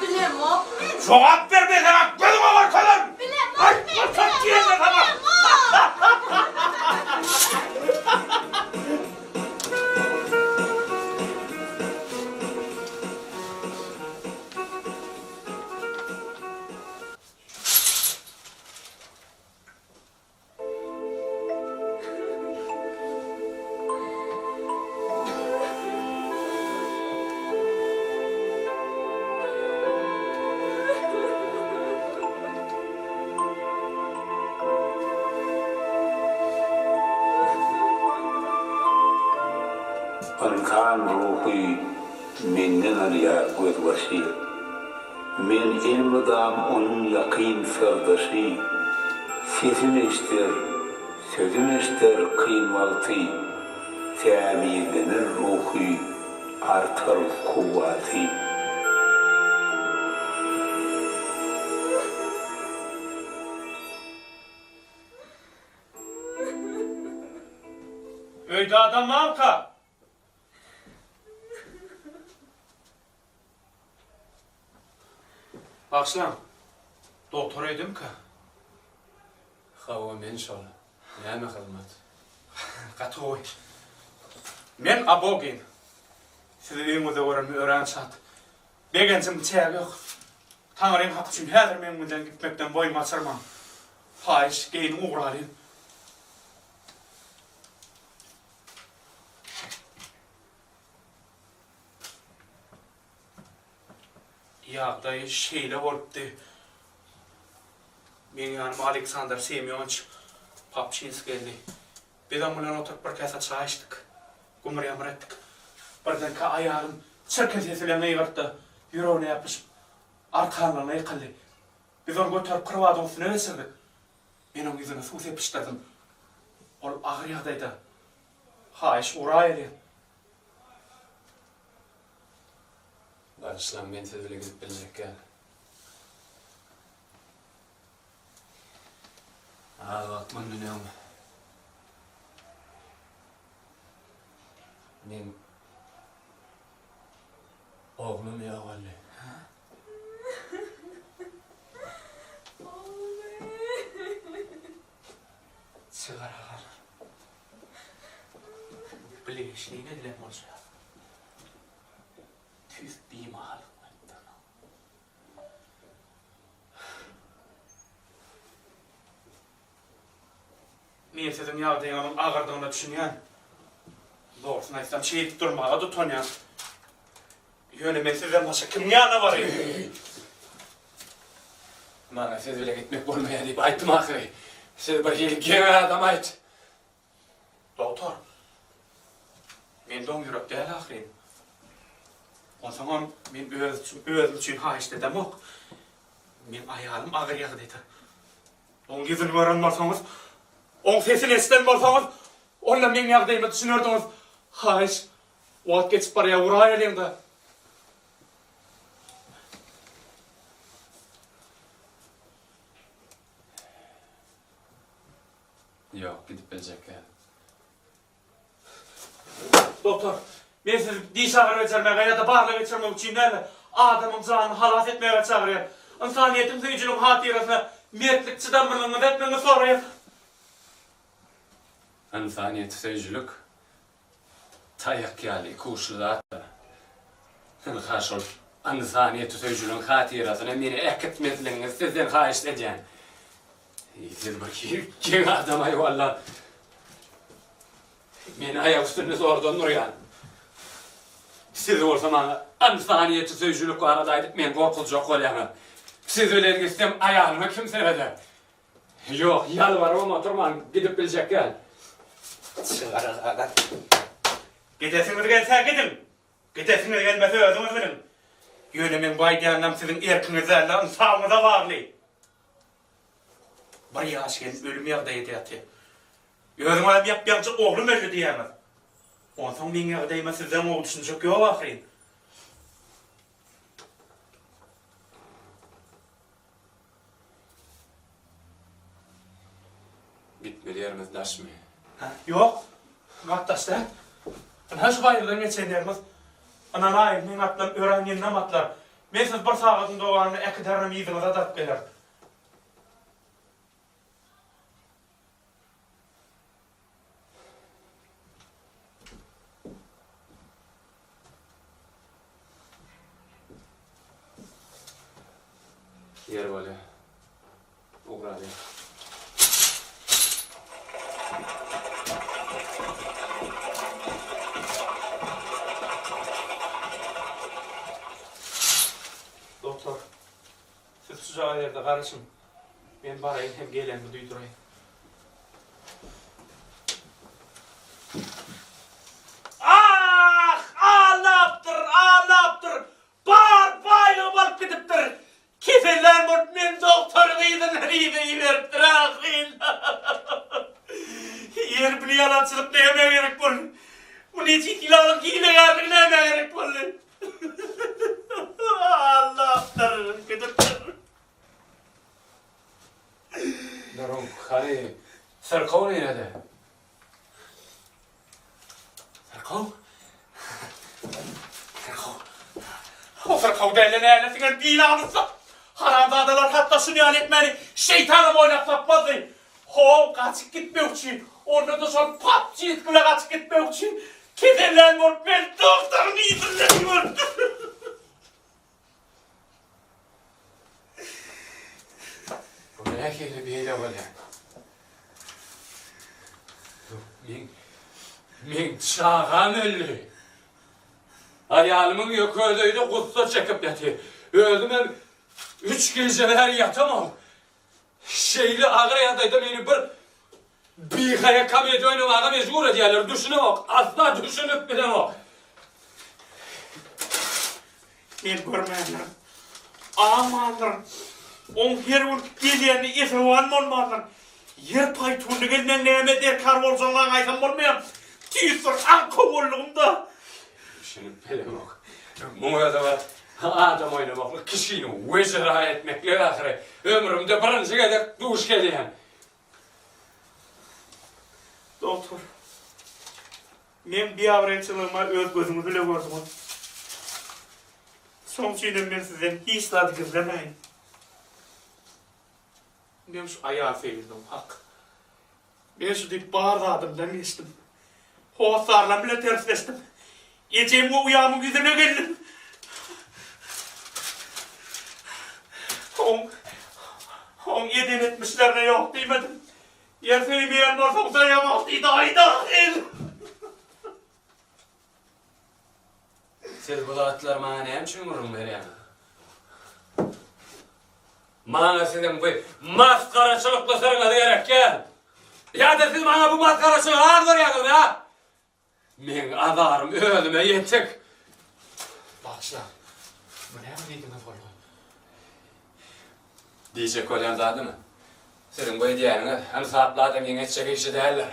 Bilemok men. Jogap ber men saňa gözüňe görkezerin! Bilemok men. Bilemok, bilemok. Ynsan ruhy menden alýar gözbaşy. Men elmydam onuň ýakyn syrdaşy, Sesim eşder, sözüm eşder kyn wagty, Tämizlenir ruhy, artar kuwwaty. Öýde adam barmyka? Bagyşlaň, dogtor öýdemikä? Hawa, men şol. Näme hyzmat? Gaty gowy. Men Abogin. Sizi öýüňizde görenime örän şat. Begenjimiň çägi ýok. Taňryň haky üçin häzir meň bilen gitmekden boýun gaçyrmaň. Haýyş, geýniň ugralyň. Ýagdaý şeýle bolupdy. Meň ýanyma Aleksandr Semýonç Papçinskiý geldi. Biz oň bilen oturyp bir käse çaý içdik. Gümür-ýamyr etdik. Birdenkä aýalym çirkin sesi bilen gygyrtdy. Ýüregine ýapyşyp, arkanlygyna ýykyldy. Biz ony göterip krowadyň üstüne geçirdik. Men oň ýüzüne suw sepişdirdim. Ol agyr ýagdaýda. Haýyş uraýalyň. Bagyşlaň, men siz bile gidip biljek däl. Az wagt mundan öň meň oglum ýogaldy. Çygar agar. Bilgeşleýin edilen bolşy ýaly. Tüýs bimahallyk bolupdyr. Men siziň ýagdaýyňyzyň agyrdygyna düşünýän. Dogrusyny aýtsam, şeýdip durmaga-da utanýan. Ýöne men sizden başga kimiň ýanyna baraýyn? Maňa siz bile gitmek bolmaýar diýip aýtdym ahyry. Siz bir hili geň adam-aýt. Dogtor, men doň ýürek däl ahyryn. Onsoňam men öz özüm üçin haýyşt edemok. Meň aýalym agyr ýagdaýda. Oň ýüzüni gören bolsaňyz, oň sesini eşiden bolsaňyz, onda meň ýagdaýyma düşünerdiňiz. Haýyş, wagt geçip barýar, uraýalyň-da. Ýok, gidip biljek däl. Doktor, men sizi diş agyry bejermäge ýa-da barlag geçirmek üçin däl-de, adamyň janyny halas etmäge çagyrýan. Ynsanyýetiň söýüjiligiň hatyrasyna mertlik, çydamlylygyňyzy etmegiňizi soraýan. Ynsanyýeti söýüjilik taýak ýaly ikuçly zatdyr. Ynha şol ynsanyýeti söýüjiligiň hatyrasyna meni äkitmezligiňizi sizden haýyşt edýän. Eý, siz bir geň adam-aý walla. Men aýak üstünde zordan durýan. Siz bolsa maňa ynsanyýeti söýüjilik barada aýdyp meni gorkuzjak bolýaňyz. Siz bilen gitsem aýalyma kim sereder? Ýok, ýalbarybam oturman, gidip biljek däl. Çygaragalar. Gidesiňiz gelse gidiň, gidesiňiz gelmese özüňiz biliň. Ýöne meň bu aýdýanlarym siziň erkiňiz däl-de, ynsabyňyza bagly. Bir ýaş gelin ölüm ýagdaýyda ýatyr. Özüňizem ýap-ýaňja oglum öldi diýýäňiz. Onsoň meň ýagdaýyma sizden gowy düşünjek ýok ahyryn. Gitmeli ýerimiz daşmy? Hä, ýok, gaty daş däl. Ynha şu baýyrdan geçen ýerimiz. Ynanaýyň, meň atlam örän ýyndam atlar. Men sizi bir sagadyň dowamynda äkiderinem yzyňyza daryp gelerin. Ýer bolýar. Ugraly. Doktor, siz şujagaz ýerde garaşyň. Men baraýyn hem gelenimi duýduraýyn. Ah! Aldapdyr, aldapdyr! Bar baýlygymy alyp gidipdir! Kesellän bolup meni dogtoryň yzyndan yza iberipdir ahyryn! Ýeri bu ýalançylyk nämä gerek boldy? Bu nejis ýylanyň hilegärligi nämä gerek boldy? Aldapdyr, gidipdir. Duruň, hany, syrkaw nirede? Syrkaw? Syrkaw. O syrkaw däl-de näletsiňem binamyslyk! Haramzadalar hatda şuny ýaly etmäni şeýtanam oýlap tapmazdy. How, gaçyp gitmek üçin, onda-da şol papjyt bile gaçyp gitmek üçin kesellän bolup meni dogtoryň yzyndan iberipdir. Bu nähili beýle bolýar? Meň, meň çagam öldi. Aýalymyň ýöke özi gussa çekip ýatyr. Özümem üç gije bäri ýatamok. Şeýle agyr ýagdaýda meni bir Bihaýa komediýa oýnamaga mejbur edýärler, düşünemok, asla düşünip bilemok. Men görmändirin. Aňmandyryn. Oň her gün gelýänine esewan bolmandyryn. Ýer paýtunly gelmegiň nämä derkar boljagyny aňaýsam bolmaýar. Tüýs bir aňkaw boldugym-da. Düşünip bilemok. Muň özi bir adam oýnamaklyk, kişini wejera etmeklik ahyry. Ömrümde birinji gezek duş gelýän. Dogtor, meň biabraýçylygyma öz gözüňiz bile gördüňiz. Şoň üçinem men sizden hiç zady gizlemäýin. Men şu aýal söýgülim hak. Men şu diýip bar zadymdan geçdim. Hossarlarym bilen tersleşdim. Ejem we uýamyň ýüzüne geldim. Oň, oň eden etmişlerine ýok diýmedim. Ýer söýmeýän bolsaň söýemok diýdi, aýda el. Siz bu zatlary maňa näme üçin gürrüň berýäňiz? Maňa siziň bu masgaraçylykly syryňyz gerek däl. Ýa-da siz maňa bu masgaraçylygy az görýäňizmi, a? Meň azarym özüme ýetik. Bagyşlaň, bu näme diýdiňiz boldy? Diýjek bolýan zadym, siziň bu edýäniňiz ynsaply adamyň etjek işi däldir.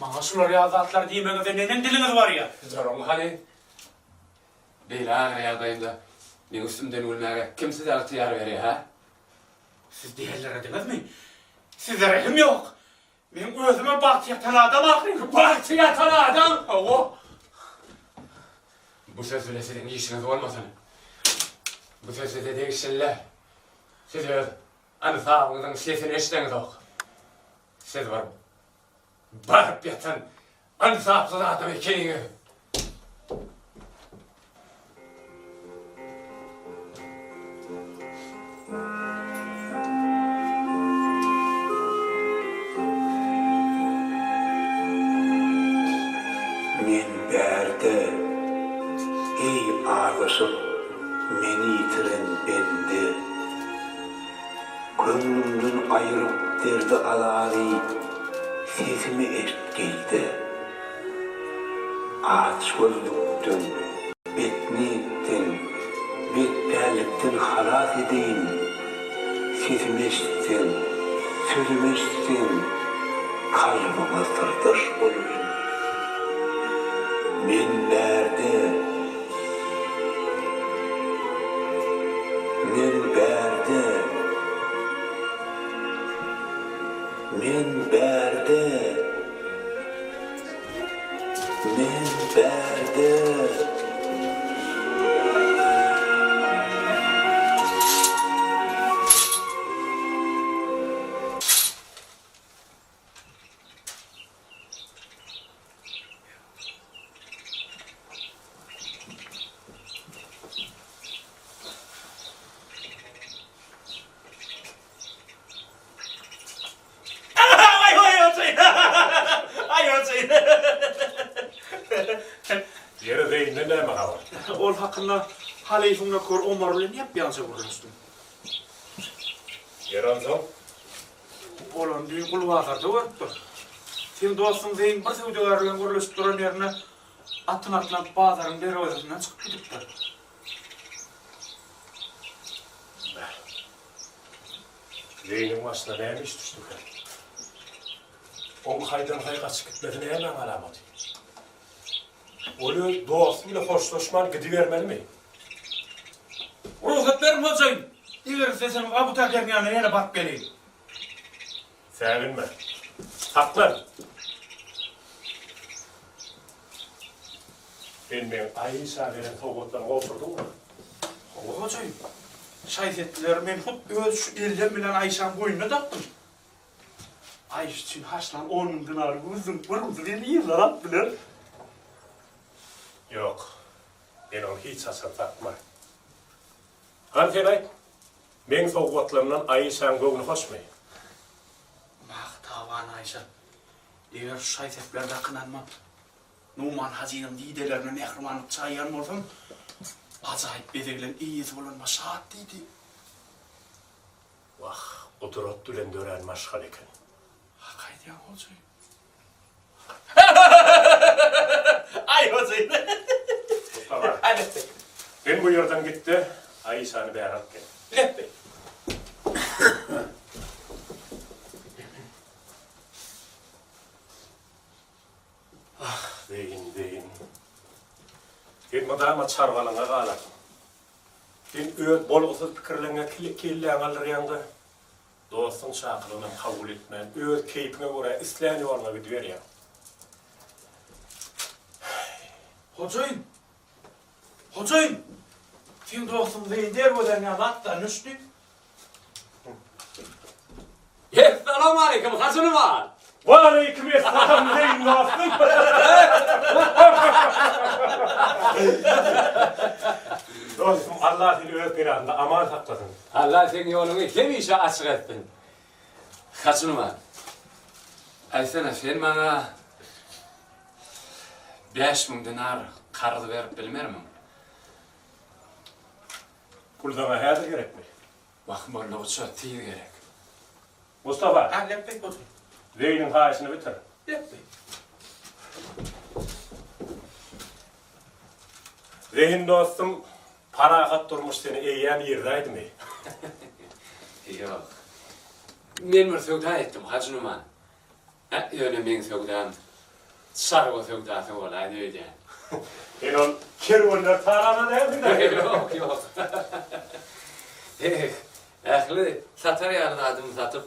Maňa şular ýaly zatlary diýmegiňize neneň diliňiz barýar? Duruň hany. Beýle agyr ýagdaýymda meň üstümden gülmäge kim size ygtyýar berýär, hä? Siz dälirediňizmi? Sizde rehim ýok. Meň özümem bagty ýatan adam ahyryn. Bagty ýatan adam? Hawa. Bu söz bile siziň işiňiz bolmasyn. Bu söz size degişli däl. Siz öz ynsabyňyzyň sesini eşideňizok. Siz bir baryp ýatan ynsapsyz adam ekeniňiz. Men bärde, eý azaşyp meni ýitiren bende. Köňlümden aýyryp derdi-azary, Sesimi eşit gel-de. Açgözlükden, betniýetden, betpällikden halas edeýin. Sesimi eşitseň, sözümi eşitseň, kalbyňa syrdaş bolaýyn. Men bärde. Men bärde. Men bärde. Men bärde. Ýeri Zeýnden näme habar? Ol hakynda halyfyň nökeri Omar bilen ýap-ýaňja gürleşdim. Ýeri onsoň? Ol ony düýn Gulbazarda görüpdir. Seň dostuň Zeýn bir söwdagär bilen gürleşip duran ýerinde atyny atlanyp bazaryň derwezesinden çykyp gidipdir. Beh. Zeýniň başyna näme iş düşdükä? Oň haýdan-haý gaçyp gitmesi nämäň alamaty? Ol öz dosty bile hoşlaşman gidibermelimi? Rugsat beriň, hojaýyn! Eger isleseňiz, Abu Taheriň ýanyna ýene baryp geleýin. Säginme. Saklan! Sen meň Aişa beren sowgatlarymy gowşurdyňmy? Hawa, hojaýyn. Şaý-sepleri men hut öz şu ellem bilen Aişaň boýnuna dakdym. Aişa üçin harçlan on müň dinary gözüň gyrmyzy meni yzlar alyp biler. Ýok, men ony hiç haçan satman. Hany sen aýt, meň sowgatlarymdan Aişaň göwni hoşmy? Magtaban Aişa, eger şu şaý-sepleri dakynanyma Numan hajynyň didelerine mähribanlyk çaýýan bolsam, ajaýyp bezegleriň eýesi bolanyma şat diýdi. Wah, gudrat bilen dörän maşgala eken. Hak aýdýaň, hojaýyn. Aý, hojaýyn. Mustafa, sen bu ýerden git-de, Aişany bäri alyp gel. Lepbeý. Zeýn, Zeýn. Sen mydama çarwalygyňa galarsyň. Sen öz bolgusyz pikirleriňe kelläňi aldyrýaň-da, dostuň çakylygynam kabul etmän, öz keýpiňe görä islän ýoluňa gidiberýäň. Hojaýyn! Hojaýyn! Seň dostuň Zeýn derwezäň ýanyna atdan düşdi. Essalawmaleýkim, Hajy Numan! Waleýkim essalam, Zeýn dostum! Dostum, Allah seni öz penasynda aman saklasyn! Allah seň ýoluňy hemişe açyk etsin! Hajy Numan, aýtsana, sen maňa 5000 dinar karz berip bilmermiň? Pul saňa häzir gerekmi? Wah, boldugyça tiz gerek. Mustafa! Hä, lepbeý, hoja. Zeýniň haýyşyny bitir. Lepbeý. Zeýn dostum, parahat durmuş seni eýýäm irzäýdimi? Ýok. Men bir söwda etdim, Hajy Numan. Hä, ýöne meň söwdam çarwa söwdasy bolaýdy öýdýän. Sen ol kerwenleri talana dälsiň-dä? Ýok, ýok. Eh, ähli satar ýaly zadymy satyp,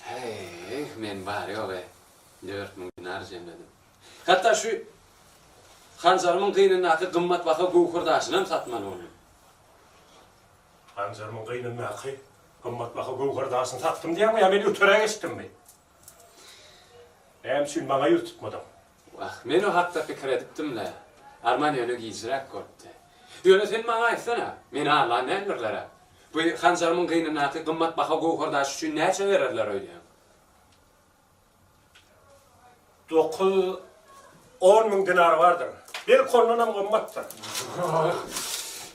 heý, men bary-ýogy 4000 dinar jemledim. Hatda şu hanjarymyň gynyndaky gymmatbaha göwher daşynam satmaly boldum. Hanjarymyň gynyndaky gymmatbaha göwher daşyny satdym diýýäňmi ýa men öteräk eşitdimmi? Näme üçin maňa ýüz tutmadyň? Wah, men o hakda pikir edipdim-le. Arman ýöne gijräk bolupdy. Ýöne sen maňa aýtsana, meni allan däldirler-ä. Bu hanjarymyň gynyndaky gymmatbaha göwher daşy üçin näçe bererler öýdýäň? 9, 10 müň dinar bardyr. Belki ondanam gymmatdyr.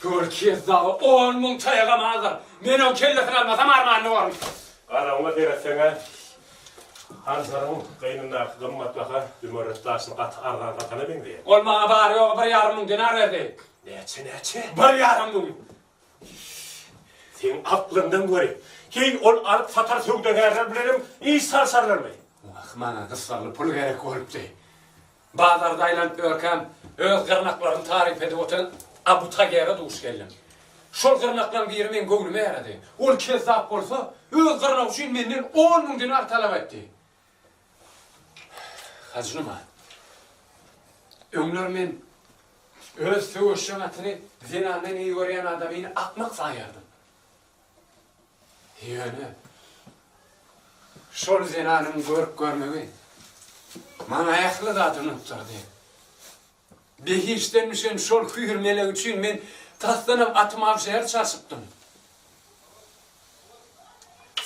Gör kezzaby, on müň taýagam azdyr. Men oň kellesini almasam armanly borun. Gazagyňa seretseň-ä, hanjaryň gynyndaky gymmatbaha zümerret daşyny gaty arzan satana meňzeýär. Ol maňa bary-ýogy bir ýarym müň dinar berdi. Näçe, näçe? Bir ýarym müň. Seň aklyňdan göri. Heý, ol alyp satar söwdagärler bilenem iş salşarlarmy? Wah, maňa gyssagly pul gerek bolupdy. Bazarda aýlanyp ýörkäm, öz gyrnaklaryny taryp edip oturan Abu Tagere duş geldim. Şol gyrnaklaryň biri meň göwnüme ýarady. Ol kezzap bolsa, öz gyrnagy üçin menden 10 müň dinar talap etdi. Hajy Numan, öňler men öz söweşjeň atyny zenandan eý görýän adamyny akmak saýardym. Ýöne şol zenanyň görk-görmegi maňa ähli zady unutdyrdy. Behiştden düşen şol hüýr melek üçin men tasdanam atymy abşer çalşypdym.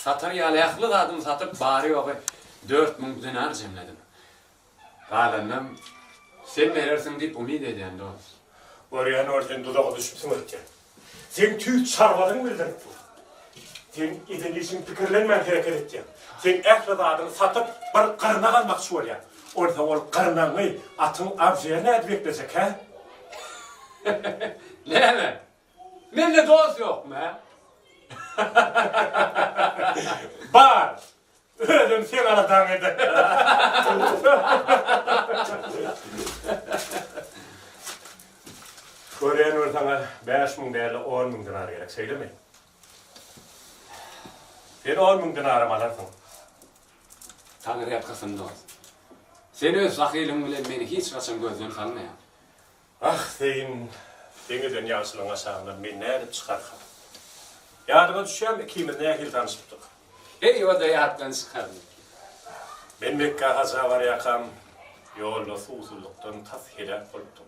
Satar ýaly ähli zadymy satyp, bary-ýogy 4000 dinar jemledim. Galanynam sen berersiň diýip umyt edýän, dost. Görýän ol sen duzaga düşüpsiň öýtýän. Seň tüýs çarwadyň bildirip dur. Sen eden işiňi pikirlenmän hereket etýäň. Sen ähli zadyňy satyp bir gyrnak almakçy bolýaň. Onsoň ol gyrnagyňy atyň abžeri nädip eklejek, hä? Näme? Mende dost ýokmy, hä? Bar! Özem seň aladaňy eder. Görýän bir saňa 5000 däl-de 10000 dinar gerek, şeýlemi? Sen 10000 dinaram alarsyň. Taňry ýalkasyn dost. Sen öz sahylygyň bilen meni hiç haçan gözden salmaýaň. Ah, Zeýn, seň eden ýagşylygyň aşagyndan men nädip çykarkam? Ýadyňa düşýärmi, ikimiz nähili tanyşypdyk? Heý, o-da ýatdan çykarmy? Men Mekgä haja barýarkam, ýolda suwsuzlykdan tas heläk bolupdym.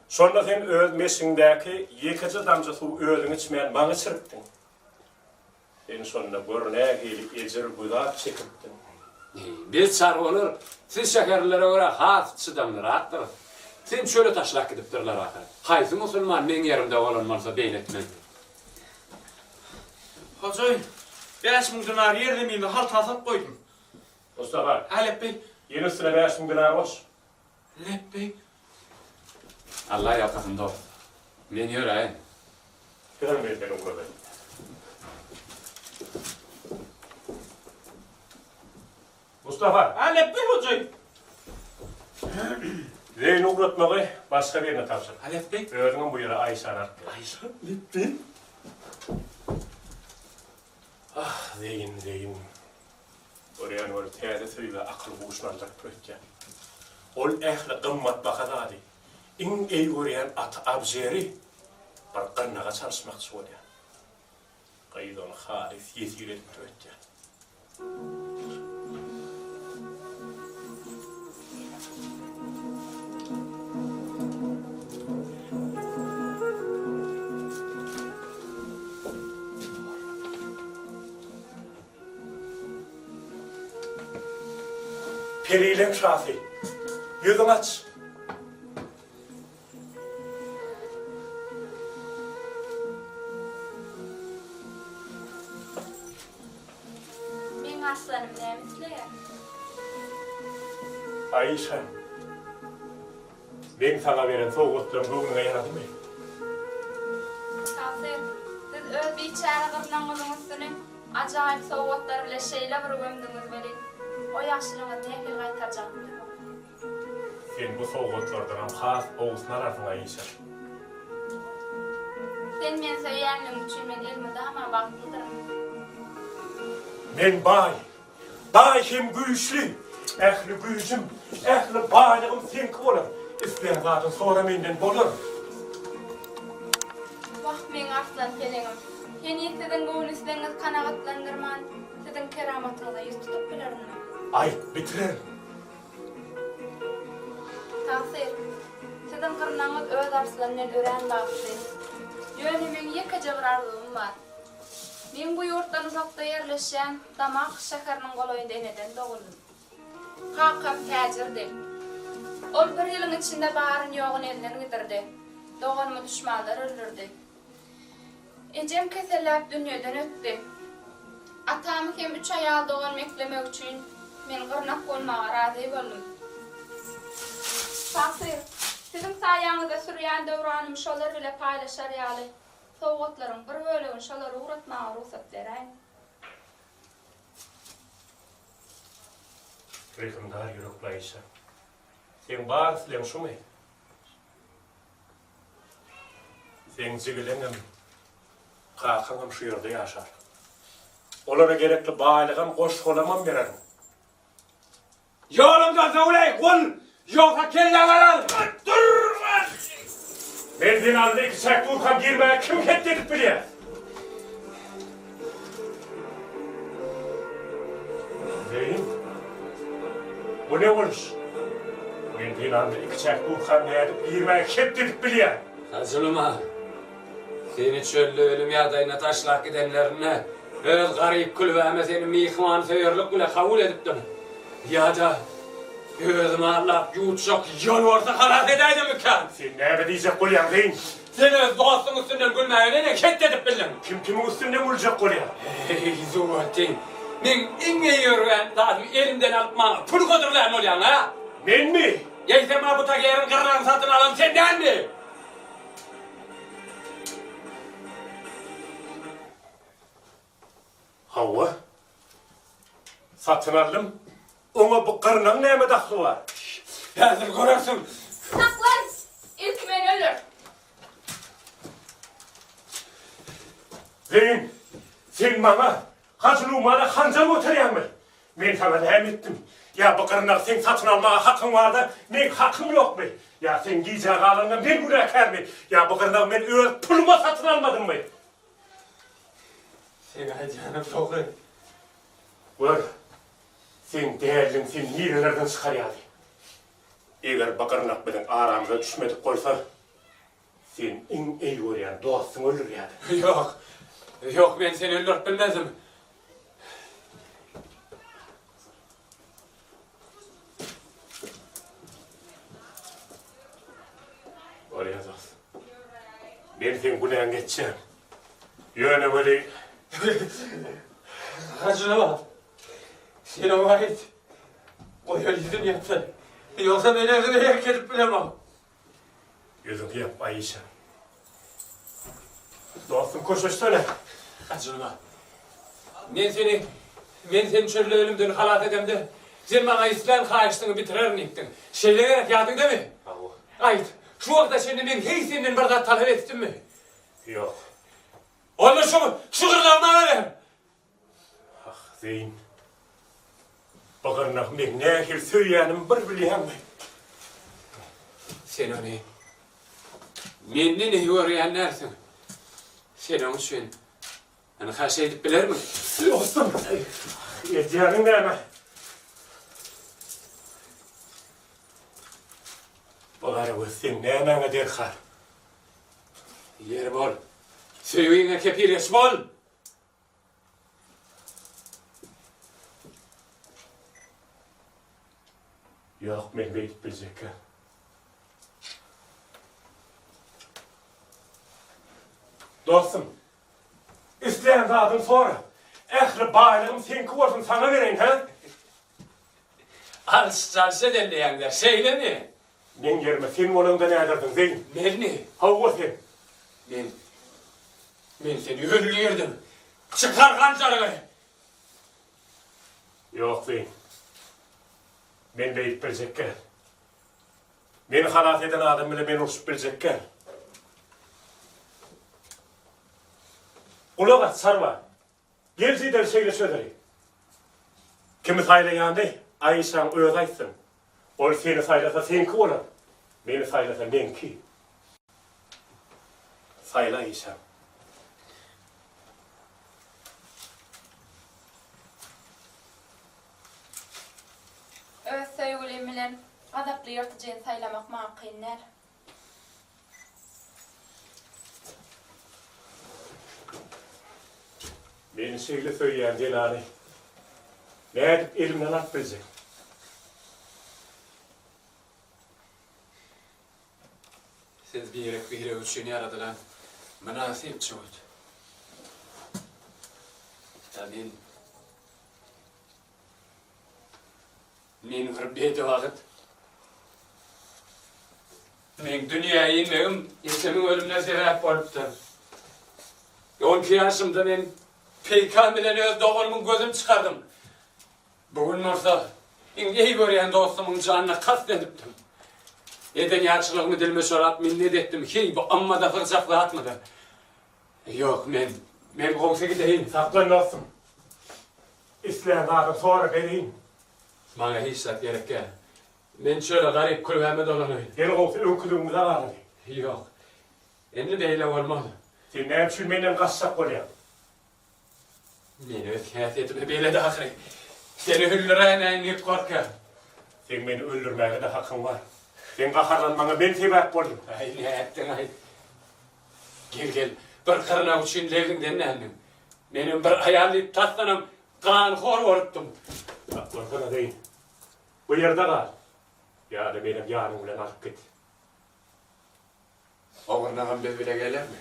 Şonda sen öz meşigiňdäki ýekeje damja suwy özüň içmän maňa içiripdiň. Sen şonda gör nähili ejir güzap çekipdiň. Biz çarwalar siz şäherlilere görä has çydamlyrakdyrys. Seni çöle taşlap gidipdirler ahyry. Haýsy musulman meň ýerimde bolan bolsa beýle etmezdi. Hojaýyn, 5000 dinar ýerzeminde halta salyp goýdum. Mustafa. Hä, lepbeý. Ýene üstüne 5000 dinar goş. Lepbeý. Allah ýalkasyn dost. Men ýöräýin. Sizem men seni ugradaýyn. Mustafa. Hä, lepbeý hojaýyn. Zeýni ugratmagy başga birine tabşyr. Lepbeý. Özüňem bu ýere Aýşany alyp gel. Aýşa, lepbeý. Ah, Zeýn, Zeýn. Görýän ol täze söýgä akyl guşuny aldyryp öýtýän. Ol ähli gymmatbaha zady, iň eý görýän aty Abžeri bir gyrnaga çalyşmakçy bolýar. Gyz ony halys ýesir edipdir öýtýän. Perileň şasy, ýüzüňi aç! Meň arslanym näme isleýär? Aýşa, meň saňa beren sowgatlarym göwnüňe ýaradymy? Tagsyr, siz öz biçäre gyrnagyňyzyň üstüni ajaýyp sowgatlar bile şeýle bir gömdüňiz welin, o ýagşylygyňyzy nähili gaýtarjagymy bilemok. Sen bu sowgatlardanam has gowusyny alarsyň, Aýşa. Sen meni söýýänligiň üçin men elmydama bagtlydyryn. Men baý. Baý hem güýçli. Ähli güýjüm, ähli baýlygym seňki bolar. Islän zadyň sora menden bolar. Wah, meň arslan peleňim. Heniz siziň göwün islegiňizi kanagatlandyrman, siziň keramatyňyza ýüz tutup bilerinmi? Aýt, bitirerin. Tagsyr, siziň gyrnagyňyz öz arslan bilen örän bagtly. Ýöne meň ýekeje bir arzuwym bar. Men bu ýurtdan uzakda ýerleşýän Damask şäheriniň golaýynda eneden doguldym. Kakam täjirdi. Ol bir ýylyň içinde baryny-ýoguny elden gidirdi. Doganymy duşmanlar öldürdi. Ejem keselläp dünýeden ötdi. Atamy hem üç aýal doganymy eklemek üçin men gyrnak bolmaga razy boldum. Tagsyr, siziň saýaňyzda sürýän döwranymy şolar bile paýlaşar ýaly, sowgatlaryň bir bölegini şolara ugratmaga rugsat beräýiň. Rehimdar ýürekli Aýşa, seň bar islegiň şumy? Seň jigileňem, kakaňam şu ýerde ýaşar. Olara gerekli baýlygam, goş-golamam bererin. Ýolumdan sowul-eý, gul! Ýogsa kelläňi alaryn! Dur! Men zenanly ikiçäk durkam girmäge kim het edip bilýär? Zeýn, bu ne boluş? Men zenanly ikiçäk durkam nädip girmäge het edip bilýär? Hajyluma, seni çölde ölüm ýagdaýyna taşlap gidenlerinde, öz garyp külbäme seni myhmansöýerlik bile kabul edipdim. Ýa-da özümi aldap ýuwutjak ýolbarsa halas edäýdimmikäm? Sen näme diýjek bolýaň, Zeýn? Sen öz dostuň üstünden gülmäge neneň het edip bildiň? Kim kimiň üstünden güljek bolýar? Eý, Zuwwetdin, meň iň eý görýän zadymy elimden alyp maňa pul hödürlän bolýaň-a? Menmi? Eýsem Abu Tageriň gyrnagyny satyn alan sen dälmi? Hawa. Satyn aldym. Oňa bu gyrnagyň näme dahly bar? Häzir görersiň. Saklan! Ilki meni öldür. Zeýn, sen maňa, Hajy Lugmana hanjar göterýäňmi? Men saňa näme etdim? Ýa bu gyrnagy seň satyn almaga hakyň bar-da, meň hakym ýokmy? Ýa seň gijä galanyňa men günäkärmi? Ýa bu gyrnagy men öz puluma satyn almadymmy? Seň aýdýanyň dogry. Gör, seň däliň seni nirelerden çykarýardy. Eger bu gyrnak biziň aramyza düşmedik bolsa, sen iň eý görýän dostuňy öldürýärdiň. Ýok, ýok, men seni öldürip bilmezdim. Bolýar dost. Men seň günäňi geçýän. Ýöne weli. Hajy baba, sen oňa aýt. Goý ol ýüzüni ýapsyn. Ýogsa men özüme erk edip bilemok. Ýüzüňi ýap, Aýşa. Dostum, köşeşsene. Hajy baba, men seni, men seni çölde ölümden halas edemde. Sen maňa islän haýyşdyňy bitirerin diýipdiň. Şeýle gerek, ýadyňdamy? Hawa. Aýt, şu wagta çenli men heý senden bir zat talap etdimmi? Ýok. Onda şu, şu gyrnagy maňa ber! Ah, Zeýn. Bu gyrnagy meň nähili söýýänimi bir bilýäňmi? Sen ony menden eý görýän dälsiň. Sen oň üçin ynha şeýdip bilermiň? Dostum, edýäniň näme? Bu garagöz seň nämäňe derkar? Ýeri bol. Söýgiňe kepil geç bol! Ýok, men beýdip biljekkä. Dostum, islän zadyňy sora. Ähli baýlygym seňki bolsun, saňa bereýin, hä? Alyş-çalyş edenleýäňler, şeýlemi? Meň ýerime sen bolaňda näderdiň, Zeýn? Menmi? Hawa, sen. Men. Men seni öldürerdim. Çykar hanjaryňy! Ýok, Zeýn. Men beýdip biljek däl. Meni halas eden adam bilen men urşup biljek däl. Gulak as, çarwa. Gel jedeli şeýle çözeli. Kimi saýlaýany Aýşaň özi aýtsyn. Ol seni saýlasa seňki bolar, meni saýlasa meňki. Saýla Aýşam. Öz söýgülim bilen gazaply ýyrtyjyny saýlamak maňa kyn däl. Meni şeýle söýýän zenany nädip elimden alyp biljek? Siz birek-birek üçin ýaradylan mynasyp jübüt. Ýa men Men bir bedewagt. Meň dünýä inmegim ejemiň ölümine sebäp bolupdyr. On iki ýaşymda men peýkam bilen öz doganymyň gözüni çykardym. Bu gün bolsa iň eý görýän dostumyň janyna kast edipdim. Eden ýagşylygymy dilime çorap minnet etdim. Heý, bu amma-da sygjak zatmydyr? Ýok, men, men gowsy gideýin. Saklan dostum. Islän zadyňy sora bereýin. Maňa hiç zat gerek däl. Men çöle garyp külbäme dolanaýyn. Gel gowsy öňküligimize galaly. Ýok. Indi beýle bolmaz. Sen näme üçin menden gaçjak bolýaň? Men öz häsiýetime belet ahyry. Seni öldüräýmäýin diýip gorkýan. Seň meni öldürmäge-de hakyň bar. Seň gaharlanmaňa men sebäp boldum. Aý, nätdiň-aý? Gel, gel, bir gyrnak üçin lebiňden dändiň. Menem bir aýal diýip tasdanam ganhor bolupdym. Saklansana, Zeýn. Bu ýerde gal. Ýa-da menem ýanyň bilen alyp git. O gyrnagam biz bile gelermi?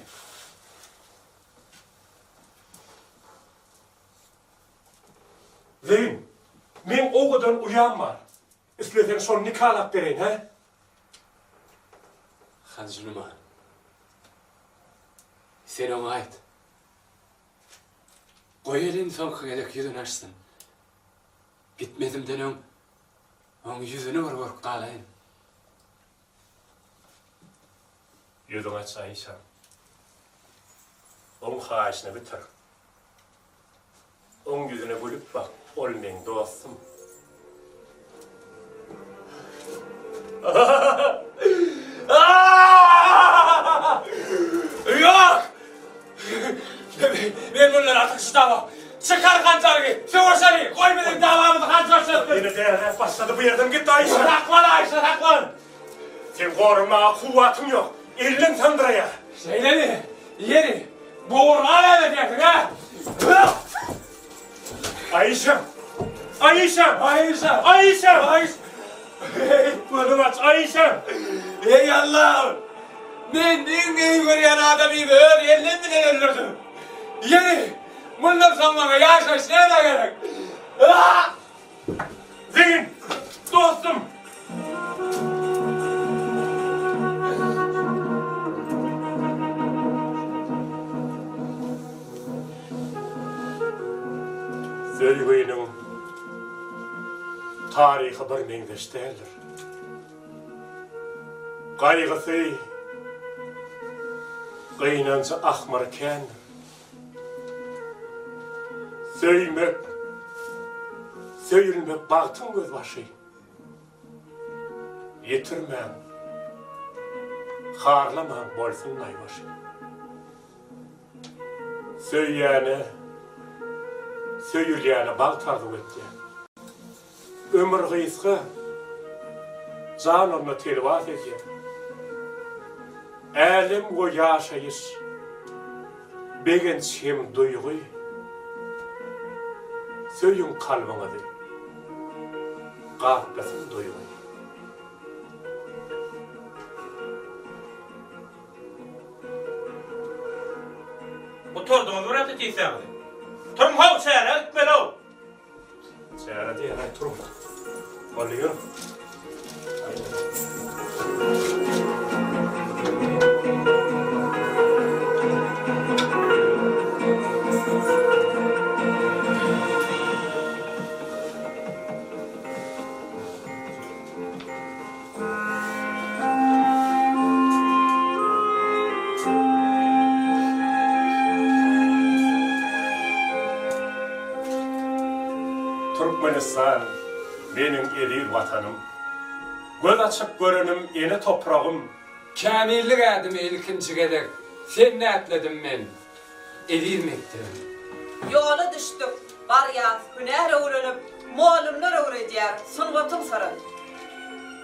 Zeýn, meň owadan uýam bar. Isleseň şony nikalap bereýin, hä? Hajynuman, sen oňa aýt. Goý elin soňky gezek ýüzüni açsyn. Gitmezimden öň oň ýüzüni bir görüp galaýyn. Ýüzüňi aç, Aýşam. Oň haýyşyny bitir. Oň ýüzüne gülüp bak, ol meň dostum. Ýok! Men mundan artyk çydamok. Çykar hanjaryňy, söweşeli! Goý biziň dawamyzy hanjar çözsün! Ýene däräp başlady, bu ýerden git, Aýşa! Saklan, Aýşa, saklan! Seň goranmaga kuwwatyň ýok, elleň sandyraýar. Şeýlemi? Ýeri, bu urga näme diýersiň, hä? Aýşam! Aýşam! Aýşam! Aýşam! Aýşam! Eý, gözüňi aç, Aýşam! Eý, Allahym! Men iň eý görýän adamymy öz ellerim bilen öldürdim. Ýeri, mundan soň maňa ýaşaýyş nämä gerek? Ah! Zeýn, dostum! Söýginiň. Taryhy bir meňzeş däldir. Gaýgysy, gynanjy, ahmyry kändir. Söýmek, söýülmek bagtyň gözbaşy. Ýitirmäň, harlamaň bolsun naýbaşy. Söýýäne, söýülýäne bagt arzuw etýän. Ömür gysga, jan onda telwas edýär. Älem we ýaşaýyş, begenç hem duýgy. Söýüň kalbyňyzy, gaplasyn duýgy. Gutardyňyzmy repetisiýaňyzy? Turuň how, çärä gitmeli-ow! Çäre diýen-aý turuň. Boldy ýörüň. Türkmenistan meniň eziz Watanym. Göz açyp görenim ene topragym. Kämillik ädimi ilkinji gezek sende ätledim men, eziz mekdebim. Ýola düşdük, barýas hünär öwrenip, Mugallymlar öwredýär sungatyň syryn.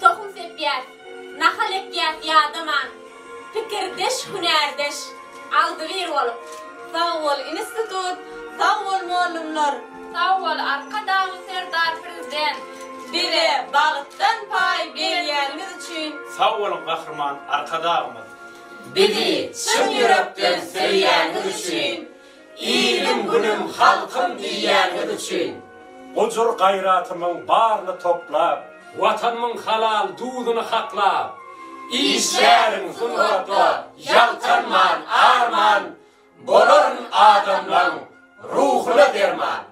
Tohum sepýäs, nahal ekýäs ýadaman, Pikirdeş, hünärdeş, agzybir bolup. Sag bol, institut, sag bol, mugallymlar! Sag bol, Arkadagly Serdar Prezident! Bize bagtdan paý berýäniňiz üçin! Sag boluň, Gahryman Arkadagymyz! Bizi çyn ýürekden söýýäniňiz üçin! Ilim-günüm, halkym diýýäniňiz üçin. Gujur-gaýratymyň baryny toplap. Watanymyň halal duzuny haklap. Işlärin sungatda ýaltanman, arman, Bolaryn adamlaň ruhuna derman.